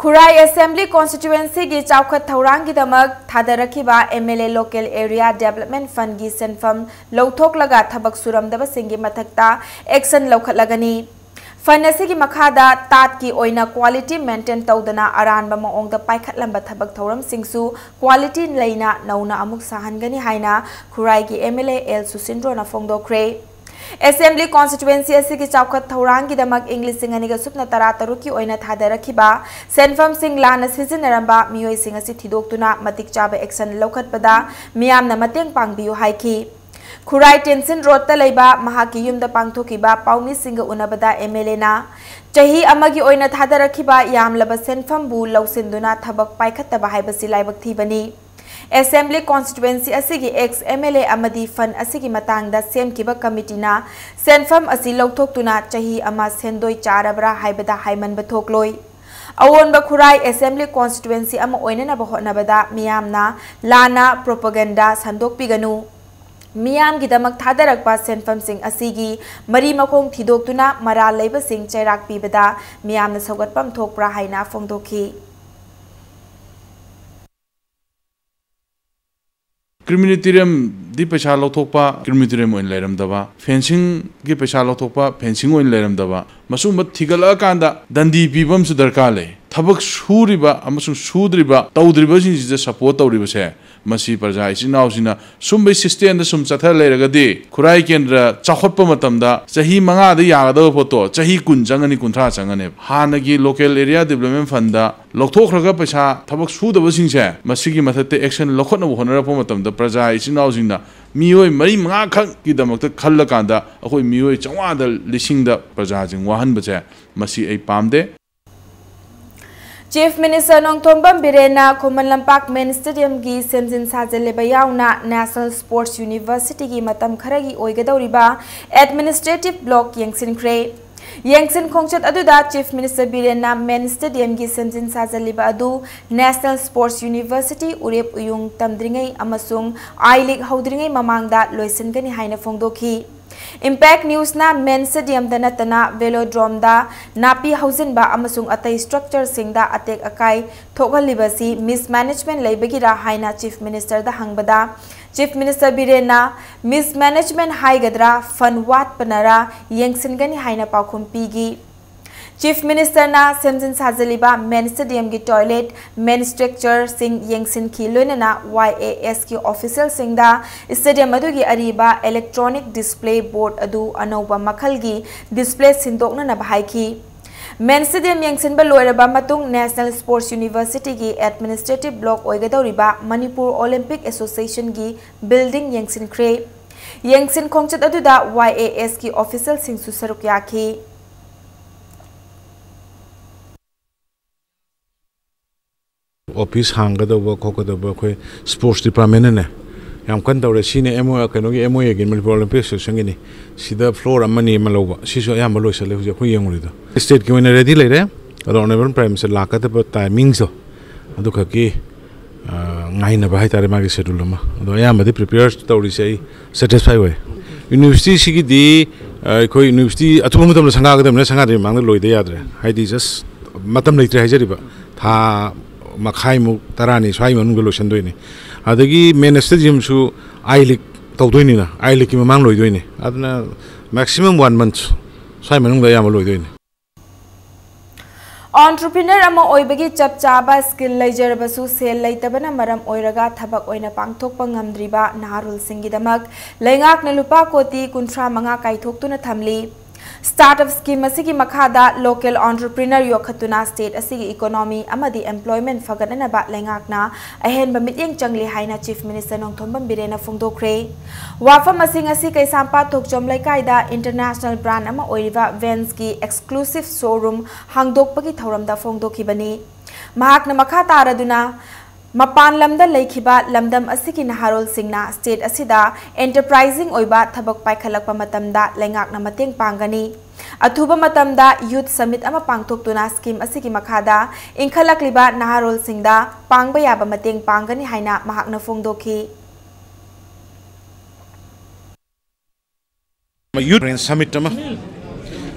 ꯈꯨꯔꯥꯏ ꯑꯦꯁꯦꯝꯕ꯭ꯂꯤ ꯀꯣꯟꯁꯇꯤꯇ꯭ꯌꯨꯑꯦꯟꯁꯤꯒꯤ ꯆꯥꯎꯈꯠ ꯊꯧꯔꯥꯡꯒꯤꯗꯃꯛ ꯊꯥꯗꯔꯛꯈꯤꯕ M L A local area development ꯐꯟꯒꯤ ꯁꯦꯟꯐꯝ ꯂꯧꯊꯣꯛꯂꯒ ꯊꯕꯛ ꯁꯨꯔꯝꯗꯕꯁꯤꯡꯒꯤ ꯃꯊꯛꯇ ꯑꯦꯛꯁꯟ ꯂꯧꯈꯠꯂꯒꯅꯤ꯫ ꯐꯟ ꯑꯁꯤꯒꯤ ꯃꯈꯥꯗ ꯇꯥꯠꯀꯤ ꯑꯣꯏꯅ ꯀ꯭ꯋꯥꯂꯤꯇꯤ ꯃꯦꯟꯇꯦꯟ ꯇꯧꯗꯅ ꯑꯔꯥꯟꯕ ꯃꯑꯣꯡꯗ ꯄꯥꯏꯈꯠꯂꯝꯕ ꯊꯕꯛ ꯊꯧꯔꯝꯁꯤꯡꯁꯨ ꯀ꯭ꯋꯥꯂꯤꯇꯤ ꯂꯩꯅ ꯅꯧꯅ ꯑꯃꯨꯛ ꯁꯥꯍꯟꯒꯅꯤ ꯍꯥꯏꯅ ꯈꯨꯔꯥꯏꯒꯤ ꯑꯦꯝ ꯑꯦꯜ ꯑꯦ ꯑꯦꯜ ꯁꯨꯁꯤꯟꯗ꯭ꯔꯣꯅ ꯐꯣꯡꯗꯣꯛꯈ꯭ꯔꯦ꯫ ꯑꯦꯁꯦꯝꯕ꯭ꯂꯤ ꯀꯣꯟꯁꯇꯤꯇ꯭ꯌꯨꯑꯦꯟꯁꯤ ꯑꯁꯤꯒꯤ ꯆꯥꯎꯈꯠ ꯊꯧꯔꯥꯡꯒꯤꯗꯃꯛ ꯏꯪ ꯂꯤꯁꯤꯡ ꯑꯅꯤꯒ ꯁꯨꯞꯅ ꯇꯔꯥ ꯇꯔꯨꯛꯀꯤ ꯑꯣꯏꯅ ꯊꯥꯗꯔꯛꯈꯤꯕ ꯁꯦꯟꯐꯝꯁꯤꯡ ꯂꯥꯟꯅ ꯁꯤꯖꯤꯟꯅꯔꯝꯕ ꯃꯤꯑꯣꯏꯁꯤꯡ ꯑꯁꯤ ꯊꯤꯗꯣꯛꯇꯨꯅ ꯃꯇꯤꯛ ꯆꯥꯕ ꯑꯦꯛꯁꯟ ꯂꯧꯈꯠꯄꯗ ꯃꯤꯌꯥꯝꯅ ꯃꯇꯦꯡ ꯄꯥꯡꯕꯤꯌꯨ ꯍꯥꯏꯈꯤ꯫ ꯈꯨꯔꯥꯏ ꯇꯦꯟꯁꯤꯟ ꯔꯣꯗꯇ ꯂꯩꯕ ꯃꯍꯥꯛꯀꯤ ꯌꯨꯝꯗ ꯄꯥꯡꯊꯣꯛꯈꯤꯕ ꯄꯥꯎꯃꯤꯁꯤꯡꯒ ꯎꯅꯕꯗ ꯑꯦꯝ ꯑꯦꯜ ꯑꯦꯅ ꯆꯍꯤ ꯑꯃꯒꯤ ꯑꯣꯏꯅ ꯊꯥꯗꯔꯛꯈꯤꯕ ꯌꯥꯝꯂꯕ ꯁꯦꯟꯐꯝꯕꯨ ꯂꯧꯁꯤꯟꯗꯨꯅ ꯊꯕꯛ ꯄꯥꯏꯈꯠꯇꯕ ꯍꯥꯏꯕꯁꯤ ꯂꯥꯏꯕꯛ ꯊꯤꯕꯅꯤ꯫ ꯑꯦꯁꯦꯝꯕ꯭ꯂꯤ ꯀꯣꯟꯁꯇꯤꯇ꯭ꯋꯦꯟꯁꯤ ꯑꯁꯤꯒꯤ ꯑꯦꯛꯁ ꯑꯦꯝ ꯑꯦꯜ ꯑꯦ ꯑꯃꯗꯤ ꯐꯟ ꯑꯁꯤꯒꯤ ꯃꯇꯥꯡꯗ ꯁꯦꯝꯈꯤꯕ ꯀꯃꯤꯇꯤꯅ ꯁꯦꯟꯐꯝ ꯑꯁꯤ ꯂꯧꯊꯣꯛꯇꯨꯅ ꯆꯍꯤ ꯑꯃ ꯁꯦꯟꯗꯣꯏ ꯆꯥꯔꯕ꯭ꯔꯥ ꯍꯥꯏꯕꯗ ꯍꯥꯏꯃꯟꯕ ꯊꯣꯛꯂꯣꯏ꯫ ꯑꯑꯣꯟꯕ ꯈꯨꯔꯥꯏ ꯑꯦꯁꯦꯝꯕ꯭ꯂꯤ ꯀꯣꯟꯁꯇꯤꯇ꯭ꯋꯦꯟꯁꯤ ꯑꯃ ꯑꯣꯏꯅꯅꯕ ꯍꯣꯠꯅꯕꯗ ꯃꯤꯌꯥꯝꯅ ꯂꯥꯟꯅ ꯄ꯭ꯔꯣꯄꯒꯦꯟꯗꯥ ꯁꯟꯗꯣꯛꯄꯤꯒꯅꯨ꯫ ꯃꯤꯌꯥꯝꯒꯤꯗꯃꯛ ꯊꯥꯗꯔꯛꯄ ꯁꯦꯟꯐꯝꯁꯤꯡ ꯑꯁꯤꯒꯤ ꯃꯔꯤ ꯃꯈꯣꯡ ꯊꯤꯗꯣꯛꯇꯨꯅ ꯃꯔꯥꯜ ꯂꯩꯕꯁꯤꯡ ꯆꯩꯔꯥꯛ ꯄꯤꯕꯗ ꯃꯤꯌꯥꯝꯅ ꯁꯧꯒꯠꯐꯝ ꯊꯣꯛꯄ꯭ꯔꯥ ꯍꯥꯏꯅ ꯐꯣꯡꯗꯣꯛꯈꯤ꯫ ꯀ꯭ꯔꯤꯃꯤꯅꯤꯇꯤꯔꯤꯌꯝꯗꯤ ꯄꯩꯁꯥ ꯂꯧꯊꯣꯛꯄ ꯀ꯭ꯔꯤꯃꯤꯅꯤꯇꯤꯔꯤꯌꯝ ꯑꯣꯏꯅ ꯂꯩꯔꯝꯗꯕ, ꯐꯦꯟꯁꯤꯡꯒꯤ ꯄꯩꯁꯥ ꯂꯧꯊꯣꯛꯄ ꯐꯦꯟꯁꯤꯡ ꯑꯣꯏꯅ ꯂꯩꯔꯝꯗꯕ, ꯃꯁꯤꯒꯨꯝꯕ ꯊꯤꯒꯠꯂꯛꯑꯀꯥꯟꯗ ꯗꯟꯗꯤ ꯄꯤꯕ ꯑꯃꯁꯨ ꯗꯔꯀꯥꯔ ꯂꯩ꯫ ꯊꯕꯛ ꯁꯨꯔꯤꯕ ꯑꯃꯁꯨꯡ ꯁꯨꯗ꯭ꯔꯤꯕ, ꯇꯧꯗ꯭ꯔꯤꯕꯁꯤꯡꯁꯤꯗ ꯁꯄꯣꯔꯠ ꯇꯧꯔꯤꯕꯁꯦ, ꯃꯁꯤ ꯄ꯭ꯔꯖꯥ ꯏꯆꯤꯟ ꯏꯅꯥꯎꯁꯤꯡꯅ ꯁꯨꯝꯕꯩ ꯁꯤꯁꯇꯦꯝꯗ ꯁꯨꯝ ꯆꯠꯊ ꯂꯩꯔꯒꯗꯤ ꯈꯨꯔꯥꯏ ꯀꯦꯟꯗ꯭ꯔ ꯆꯥꯎꯈꯠꯄ ꯃꯇꯝꯗ ꯆꯍꯤ ꯃꯉꯥꯗ ꯌꯥꯒꯗꯕ ꯄꯣꯠꯇꯣ ꯆꯍꯤ ꯀꯨꯟ ꯆꯪꯒꯅꯤ, ꯀꯨꯟꯊ꯭ꯔꯥ ꯆꯪꯒꯅꯦꯕ꯫ ꯍꯥꯟꯅꯒꯤ ꯂꯣꯀꯦꯜ ꯑꯦꯔꯤꯌꯥ ꯗꯤꯕ꯭ꯂꯞꯃꯦꯟ ꯐꯟꯗ ꯂꯧꯊꯣꯛꯈ꯭ꯔꯒ ꯄꯩꯁꯥ ꯊꯕꯛ ꯁꯨꯗꯕꯁꯤꯡꯁꯦ ꯃꯁꯤꯒꯤ ꯃꯊꯛꯇ ꯑꯦꯛꯁꯟ ꯂꯧꯈꯠꯅꯕ ꯍꯣꯠꯅꯔꯛꯄ ꯃꯇꯝꯗ ꯄ꯭ꯔꯖꯥ ꯏꯆꯤꯟ ꯏꯅꯥꯎꯁꯤꯡꯅ ꯃꯤꯑꯣꯏ ꯃꯔꯤ ꯃꯉꯥꯈꯛꯀꯤꯗꯃꯛꯇ ꯈꯜꯂꯀꯥꯟꯗ ꯑꯩꯈꯣꯏ ꯃꯤꯑꯣꯏ ꯆꯥꯝꯃꯉꯥꯗ ꯂꯤꯁꯤꯡꯗ ꯄ꯭ꯔꯖꯥꯁꯤꯡ ꯋꯥꯍꯟꯕꯁꯦ ꯃꯁꯤ ꯑꯩ ꯄꯥꯝꯗꯦ꯫ ꯆꯤꯐ ꯃꯤꯅꯤꯁꯇꯔ ꯅꯣꯡꯊꯣꯝꯕꯝ ꯕꯤꯔꯦꯟꯅ ꯈꯨꯃꯟ ꯂꯝꯄꯥꯛ ꯃꯦꯟ ꯁ꯭ꯇꯦꯗꯤꯌꯝꯒꯤ ꯁꯦꯝꯖꯤꯟ ꯁꯥꯖꯤꯜꯂꯤꯕ ꯌꯥꯎꯅ ꯅꯦꯁꯅꯦꯜ ꯁ꯭ꯄꯣꯔꯠꯁ ꯌꯨꯅꯤꯚꯔꯁꯤꯇꯤꯒꯤ ꯃꯇꯝ ꯈꯔꯒꯤ ꯑꯣꯏꯒꯗꯧꯔꯤꯕ ꯑꯦꯗꯃꯤꯅꯤꯁꯇ꯭ꯔꯦꯇꯤꯚ ꯕ꯭ꯂꯣꯛ ꯌꯦꯡꯁꯤꯟꯈ꯭ꯔꯦ꯫ ꯌꯦꯡꯁꯤꯟ ꯈꯣꯡꯆꯠ ꯑꯗꯨꯗ ꯆꯤꯐ ꯃꯤꯅꯤꯁꯇꯔ ꯕꯤꯔꯦꯟꯅ ꯃꯦꯟ ꯁ꯭ꯇꯦꯗꯤꯌꯝꯒꯤ ꯁꯦꯝꯖꯤꯟ ꯁꯥꯖꯤꯜꯂꯤꯕ ꯑꯗꯨ ꯅꯦꯁꯅꯦꯜ ꯁ꯭ꯄꯣꯔꯠꯁ ꯌꯨꯅꯤꯚꯔꯁꯤꯇꯤ ꯎꯔꯦꯞ ꯎꯌꯨꯡ ꯇꯝꯗ꯭ꯔꯤꯉꯩ ꯑꯃꯁꯨꯡ ꯑꯥꯏ ꯂꯤꯒ ꯍꯧꯗ꯭ꯔꯤꯉꯩ ꯃꯃꯥꯡꯗ ꯂꯣꯏꯁꯤꯟꯒꯅꯤ ꯍꯥꯏꯅ ꯐꯣꯡꯗꯣꯛꯈꯤ꯫ ꯏꯝꯄꯦꯛ ꯅ꯭ꯌꯨꯁꯅ ꯃꯦꯟ ꯁ꯭ꯇꯦꯗꯤꯌꯝꯗ ꯅꯠꯇꯅ ꯚꯦꯂꯣꯗ꯭ꯔꯣꯝꯗ ꯅꯥꯄꯤ ꯍꯧꯖꯤꯟꯕ ꯑꯃꯁꯨꯡ ꯑꯇꯩ ꯁ꯭ꯇ꯭ꯔꯛꯆꯔꯁꯤꯡꯗ ꯑꯇꯦꯛ ꯑꯀꯥꯏ ꯊꯣꯛꯍꯜꯂꯤꯕꯁꯤ ꯃꯤꯁꯃꯦꯅꯦꯖꯃꯦꯟꯠ ꯂꯩꯕꯒꯤꯔꯥ ꯍꯥꯏꯅ ꯆꯤꯐ ꯃꯤꯅꯤꯁꯇꯔꯗ ꯍꯪꯕꯗ, ꯆꯤꯐ ꯃꯤꯅꯤꯁꯇꯔ ꯕꯤꯔꯦꯟꯅ ꯃꯤꯁꯃꯦꯅꯦꯖꯃꯦꯟꯠ ꯍꯥꯏꯒꯗ꯭ꯔꯥ, ꯐꯟ ꯋꯥꯠꯄꯅꯔꯥ ꯌꯦꯡꯁꯤꯟꯒꯅꯤ ꯍꯥꯏꯅ ꯄꯥꯎꯈꯨꯝ ꯄꯤꯈꯤ꯫ ꯆꯤꯐ ꯃꯤꯅꯤꯁꯇꯔꯅ ꯁꯦꯝꯖꯤꯟ ꯁꯥꯖꯤꯜꯂꯤꯕ ꯃꯦꯟ ꯁ꯭ꯇꯦꯗꯤꯌꯝꯒꯤ ꯇꯣꯏꯂꯦꯠ, ꯃꯦꯟ ꯁ꯭ꯇ꯭ꯔꯛꯆꯔꯁꯤꯡ ꯌꯦꯡꯁꯤꯟꯈꯤ, ꯂꯣꯏꯅꯅ ꯋꯥꯏ ꯑꯦ ꯑꯦꯁꯀꯤ ꯑꯣꯐꯤꯁꯤꯌꯦꯜꯁꯤꯡꯗ ꯁ꯭ꯇꯦꯗꯤꯌꯝ ꯑꯗꯨꯒꯤ ꯑꯔꯤꯕ ꯏꯂꯦꯛꯇ꯭ꯔꯣꯅꯤꯛ ꯗꯤꯁꯄ꯭ꯂꯦ ꯕꯣꯔꯗ ꯑꯗꯨ ꯑꯅꯧꯕ ꯃꯈꯜꯒꯤ ꯗꯤꯁꯄ꯭ꯂꯦ ꯁꯤꯟꯗꯣꯛꯅꯅꯕ ꯍꯥꯏꯈꯤ꯫ ꯃꯦꯟ ꯁ꯭ꯇꯦꯗꯤꯌꯝ ꯌꯦꯡꯁꯤꯟꯕ ꯂꯣꯏꯔꯕ ꯃꯇꯨꯡ ꯅꯦꯁꯅꯦꯜ ꯁ꯭ꯄꯣꯔꯠꯁ ꯌꯨꯅꯤꯚꯔꯁꯤꯇꯤꯒꯤ ꯑꯦꯗꯃꯤꯅꯤꯁꯇ꯭ꯔꯦꯇꯤꯚ ꯕ꯭ꯂꯣꯛ ꯑꯣꯏꯒꯗꯧꯔꯤꯕ ꯃꯅꯤꯄꯨꯔ ꯑꯣꯂꯤꯝꯄꯤꯛ ꯑꯦꯁꯣꯁꯤꯌꯦꯁꯟꯒꯤ ꯕꯤꯜꯗꯤꯡ ꯌꯦꯡꯁꯤꯟꯈ꯭ꯔꯦ꯫ ꯌꯦꯡꯁꯤꯟ ꯈꯣꯡꯆꯠ ꯑꯗꯨꯗ ꯋꯥꯏ ꯑꯦ ꯑꯦꯁꯀꯤ ꯑꯣꯐꯤꯁꯤꯌꯦꯜꯁꯤꯡꯁꯨ ꯁꯔꯨꯛ ꯌꯥꯈꯤ꯫ ꯑꯣꯐꯤꯁ ꯍꯥꯡꯒꯗꯧꯕ ꯈꯣꯠꯀꯗꯧꯕ ꯑꯩꯈꯣꯏ ꯁ꯭ꯄꯣꯔꯠꯁ ꯗꯤꯄꯥꯔꯠꯃꯦꯟꯅꯅꯦ ꯌꯥꯝ ꯀꯟꯅ ꯇꯧꯔꯦ꯫ ꯁꯤꯅꯦ ꯑꯦꯝ ꯑꯣ ꯀꯩꯅꯣꯒꯤ ꯑꯦꯝ ꯑꯣ ꯑꯦꯒꯤ, ꯃꯅꯤꯄꯨꯔ ꯑꯣꯂꯤꯝꯄꯤꯛ ꯑꯦꯁꯣꯁꯤꯌꯦꯁꯟꯒꯤꯅꯤ꯫ ꯁꯤꯗ ꯐ꯭ꯂꯣꯔ ꯑꯃꯅꯤ ꯑꯃ ꯂꯧꯕ, ꯁꯤꯁꯨ ꯑꯌꯥꯝꯕ ꯂꯣꯏꯁꯤꯜꯂꯦ ꯍꯧꯖꯤꯛ ꯑꯩꯈꯣꯏ ꯌꯦꯡꯉꯨꯔꯤꯗꯣ꯫ ꯁ꯭ꯇꯦꯠꯀꯤ ꯑꯣꯏꯅ ꯔꯦꯗꯤ ꯂꯩꯔꯦ꯫ ꯑꯗꯣ ꯑꯣꯅꯔꯦꯕꯜ ꯄ꯭ꯔꯥꯏꯝ ꯃꯤꯅꯤꯁꯇꯔ ꯂꯥꯛꯀꯗꯕ ꯇꯥꯏꯃꯤꯡꯁꯣ ꯑꯗꯨꯈꯛꯀꯤ, ꯑ, ꯉꯥꯏꯅꯕ ꯍꯥꯏꯇꯥꯔꯦ, ꯃꯥꯒꯤ ꯁꯦꯗꯨꯜ ꯑꯃ꯫ ꯑꯗꯣ ꯑꯌꯥꯝꯕꯗꯤ ꯄ꯭ꯔꯤꯄꯦꯌꯔ ꯇꯧꯔꯤꯁꯦ ꯑꯩ ꯁꯦꯇꯤꯁꯐꯥꯏ ꯑꯣꯏ꯫ ꯌꯨꯅꯤꯚꯔꯁꯤꯇꯤꯁꯤꯒꯤꯗꯤ, ꯑ, ꯑꯩꯈꯣꯏ ꯌꯨꯅꯤꯚꯔꯁꯤꯇꯤ ꯑꯊꯨꯕ ꯃꯇꯝꯗ ꯁꯪꯒꯥꯒꯗꯕꯅꯤꯅ ꯁꯪꯒꯥꯗ꯭ꯔꯤꯉꯩ ꯃꯃꯥꯡꯗ ꯂꯣꯏꯗ ꯌꯥꯗ꯭ꯔꯦ꯫ ꯍꯥꯏꯗꯤ ꯖꯁ ꯃꯇꯝ ꯂꯩꯇ꯭ꯔꯦ ꯍꯥꯏꯖꯔꯤꯕ꯫ ꯊꯥ ꯃꯈꯥꯏꯃꯨꯛ, ꯇꯔꯥꯅꯤ ꯁ꯭ꯋꯥꯏ ꯃꯅꯨꯡꯗ ꯂꯣꯏꯁꯤꯟꯗꯣꯏꯅꯤ꯫ ꯑꯗꯒꯤ ꯃꯦꯟ ꯁ꯭ꯇꯦꯗꯤꯌꯝꯁꯨ ꯑꯥꯏ ꯂꯤꯒ ꯇꯧꯗꯣꯏꯅꯤꯅ, ꯑꯥꯏ ꯂꯤꯒꯀꯤ ꯃꯃꯥꯡ ꯂꯣꯏꯗꯣꯏꯅꯤ꯫ ꯑꯗꯨꯅ ꯃꯦꯛꯁꯤꯃꯝ ꯋꯥꯟ ꯃꯟꯊ ꯁ꯭ꯋꯥꯏ ꯃꯅꯨꯡꯗ ꯑꯌꯥꯝꯕ ꯂꯣꯏꯗꯣꯏꯅꯤ꯫ ꯑꯣꯟꯇ꯭ꯔꯄ꯭ꯔꯤꯅꯔ ꯑꯃ ꯑꯣꯏꯕꯒꯤ ꯆꯞ ꯆꯥꯕ ꯁ꯭ꯀꯤꯜ ꯂꯩꯖꯔꯕꯁꯨ ꯁꯦꯜ ꯂꯩꯇꯕꯅ ꯃꯔꯝ ꯑꯣꯏꯔꯒ ꯊꯕꯛ ꯑꯣꯏꯅ ꯄꯥꯡꯊꯣꯛꯄ ꯉꯝꯗ꯭ꯔꯤꯕ ꯅꯍꯥꯔꯣꯜꯁꯤꯡꯒꯤꯗꯃꯛ ꯂꯩꯉꯥꯛꯅ ꯂꯨꯄꯥ ꯀꯣꯇꯤ ꯀꯨꯟꯊ꯭ꯔꯥ ꯃꯉꯥ ꯀꯥꯏꯊꯣꯛꯇꯨꯅ ꯊꯝꯂꯤ꯫ ꯁ꯭ꯇꯥꯔꯠ ꯑꯞ ꯁ꯭ꯀꯤꯝ ꯑꯁꯤꯒꯤ ꯃꯈꯥꯗ ꯂꯣꯀꯦꯜ ꯑꯣꯟꯇ꯭ꯔꯄ꯭ꯔꯤꯅꯔ ꯌꯣꯛꯈꯠꯇꯨꯅ ꯁ꯭ꯇꯦꯠ ꯑꯁꯤꯒꯤ ꯏꯀꯣꯅꯣꯃꯤ ꯑꯃꯗꯤ ꯑꯦꯝꯄ꯭ꯂꯣꯏꯃꯦꯟꯠ ꯐꯒꯠꯅꯅꯕ ꯂꯩꯉꯥꯛꯅ ꯑꯍꯦꯟꯕ ꯃꯤꯠꯌꯦꯡ ꯆꯪꯂꯤ ꯍꯥꯏꯅ ꯆꯤꯐ ꯃꯤꯅꯤꯁꯇꯔ ꯅꯣꯡꯊꯣꯝꯕꯝ ꯕꯤꯔꯦꯟꯅ ꯐꯣꯡꯗꯣꯛꯈ꯭ꯔꯦ꯫ ꯋꯥꯐꯝ ꯑꯁꯤ ꯉꯁꯤ ꯀꯩꯁꯥꯝꯄꯥꯠ ꯊꯣꯛꯆꯣꯝ ꯂꯩꯀꯥꯏꯗ ꯏꯟꯇꯔꯅꯦꯁꯅꯦꯜ ꯕ꯭ꯔꯥꯟꯗ ꯑꯃ ꯑꯣꯏꯔꯤꯕ ꯚꯦꯟꯁꯀꯤ ꯑꯦꯛꯁꯀ꯭ꯂꯨꯁꯤꯚ ꯁꯣꯔꯨꯝ ꯍꯥꯡꯗꯣꯛꯄꯒꯤ ꯊꯧꯔꯝꯗ ꯐꯣꯡꯗꯣꯛꯈꯤꯕꯅꯤ꯫ ꯃꯍꯥꯛꯅ ꯃꯈꯥ ꯇꯥꯔꯗꯨꯅ, ꯃꯄꯥꯟ ꯂꯝꯗ ꯂꯩꯈꯤꯕ ꯂꯝꯗꯝ ꯑꯁꯤꯒꯤ ꯅꯍꯥꯔꯣꯜꯁꯤꯡꯅ ꯁ꯭ꯇꯦꯠ ꯑꯁꯤꯗ ꯑꯦꯟꯇꯔꯄ꯭ꯔꯥꯏꯖꯤꯡ ꯑꯣꯏꯕ ꯊꯕꯛ ꯄꯥꯏꯈꯠꯂꯛꯄ ꯃꯇꯝꯗ ꯂꯩꯉꯥꯛꯅ ꯃꯇꯦꯡ ꯄꯥꯡꯒꯅꯤ꯫ ꯑꯊꯨꯕ ꯃꯇꯝꯗ ꯌꯨꯊ ꯁꯃꯤꯠ ꯑꯃ ꯄꯥꯡꯊꯣꯛꯇꯨꯅ ꯁ꯭ꯀꯤꯝ ꯑꯁꯤꯒꯤ ꯃꯈꯥꯗ ꯏꯟꯈꯠꯂꯛꯂꯤꯕ ꯅꯍꯥꯔꯣꯜꯁꯤꯡꯗ ꯄꯥꯡꯕ ꯌꯥꯕ ꯃꯇꯦꯡ ꯄꯥꯡꯒꯅꯤ ꯍꯥꯏꯅ ꯃꯍꯥꯛꯅ ꯐꯣꯡꯗꯣꯛꯈꯤ꯫ ꯌꯨꯊ ꯁꯃꯤꯠ ꯑꯃ,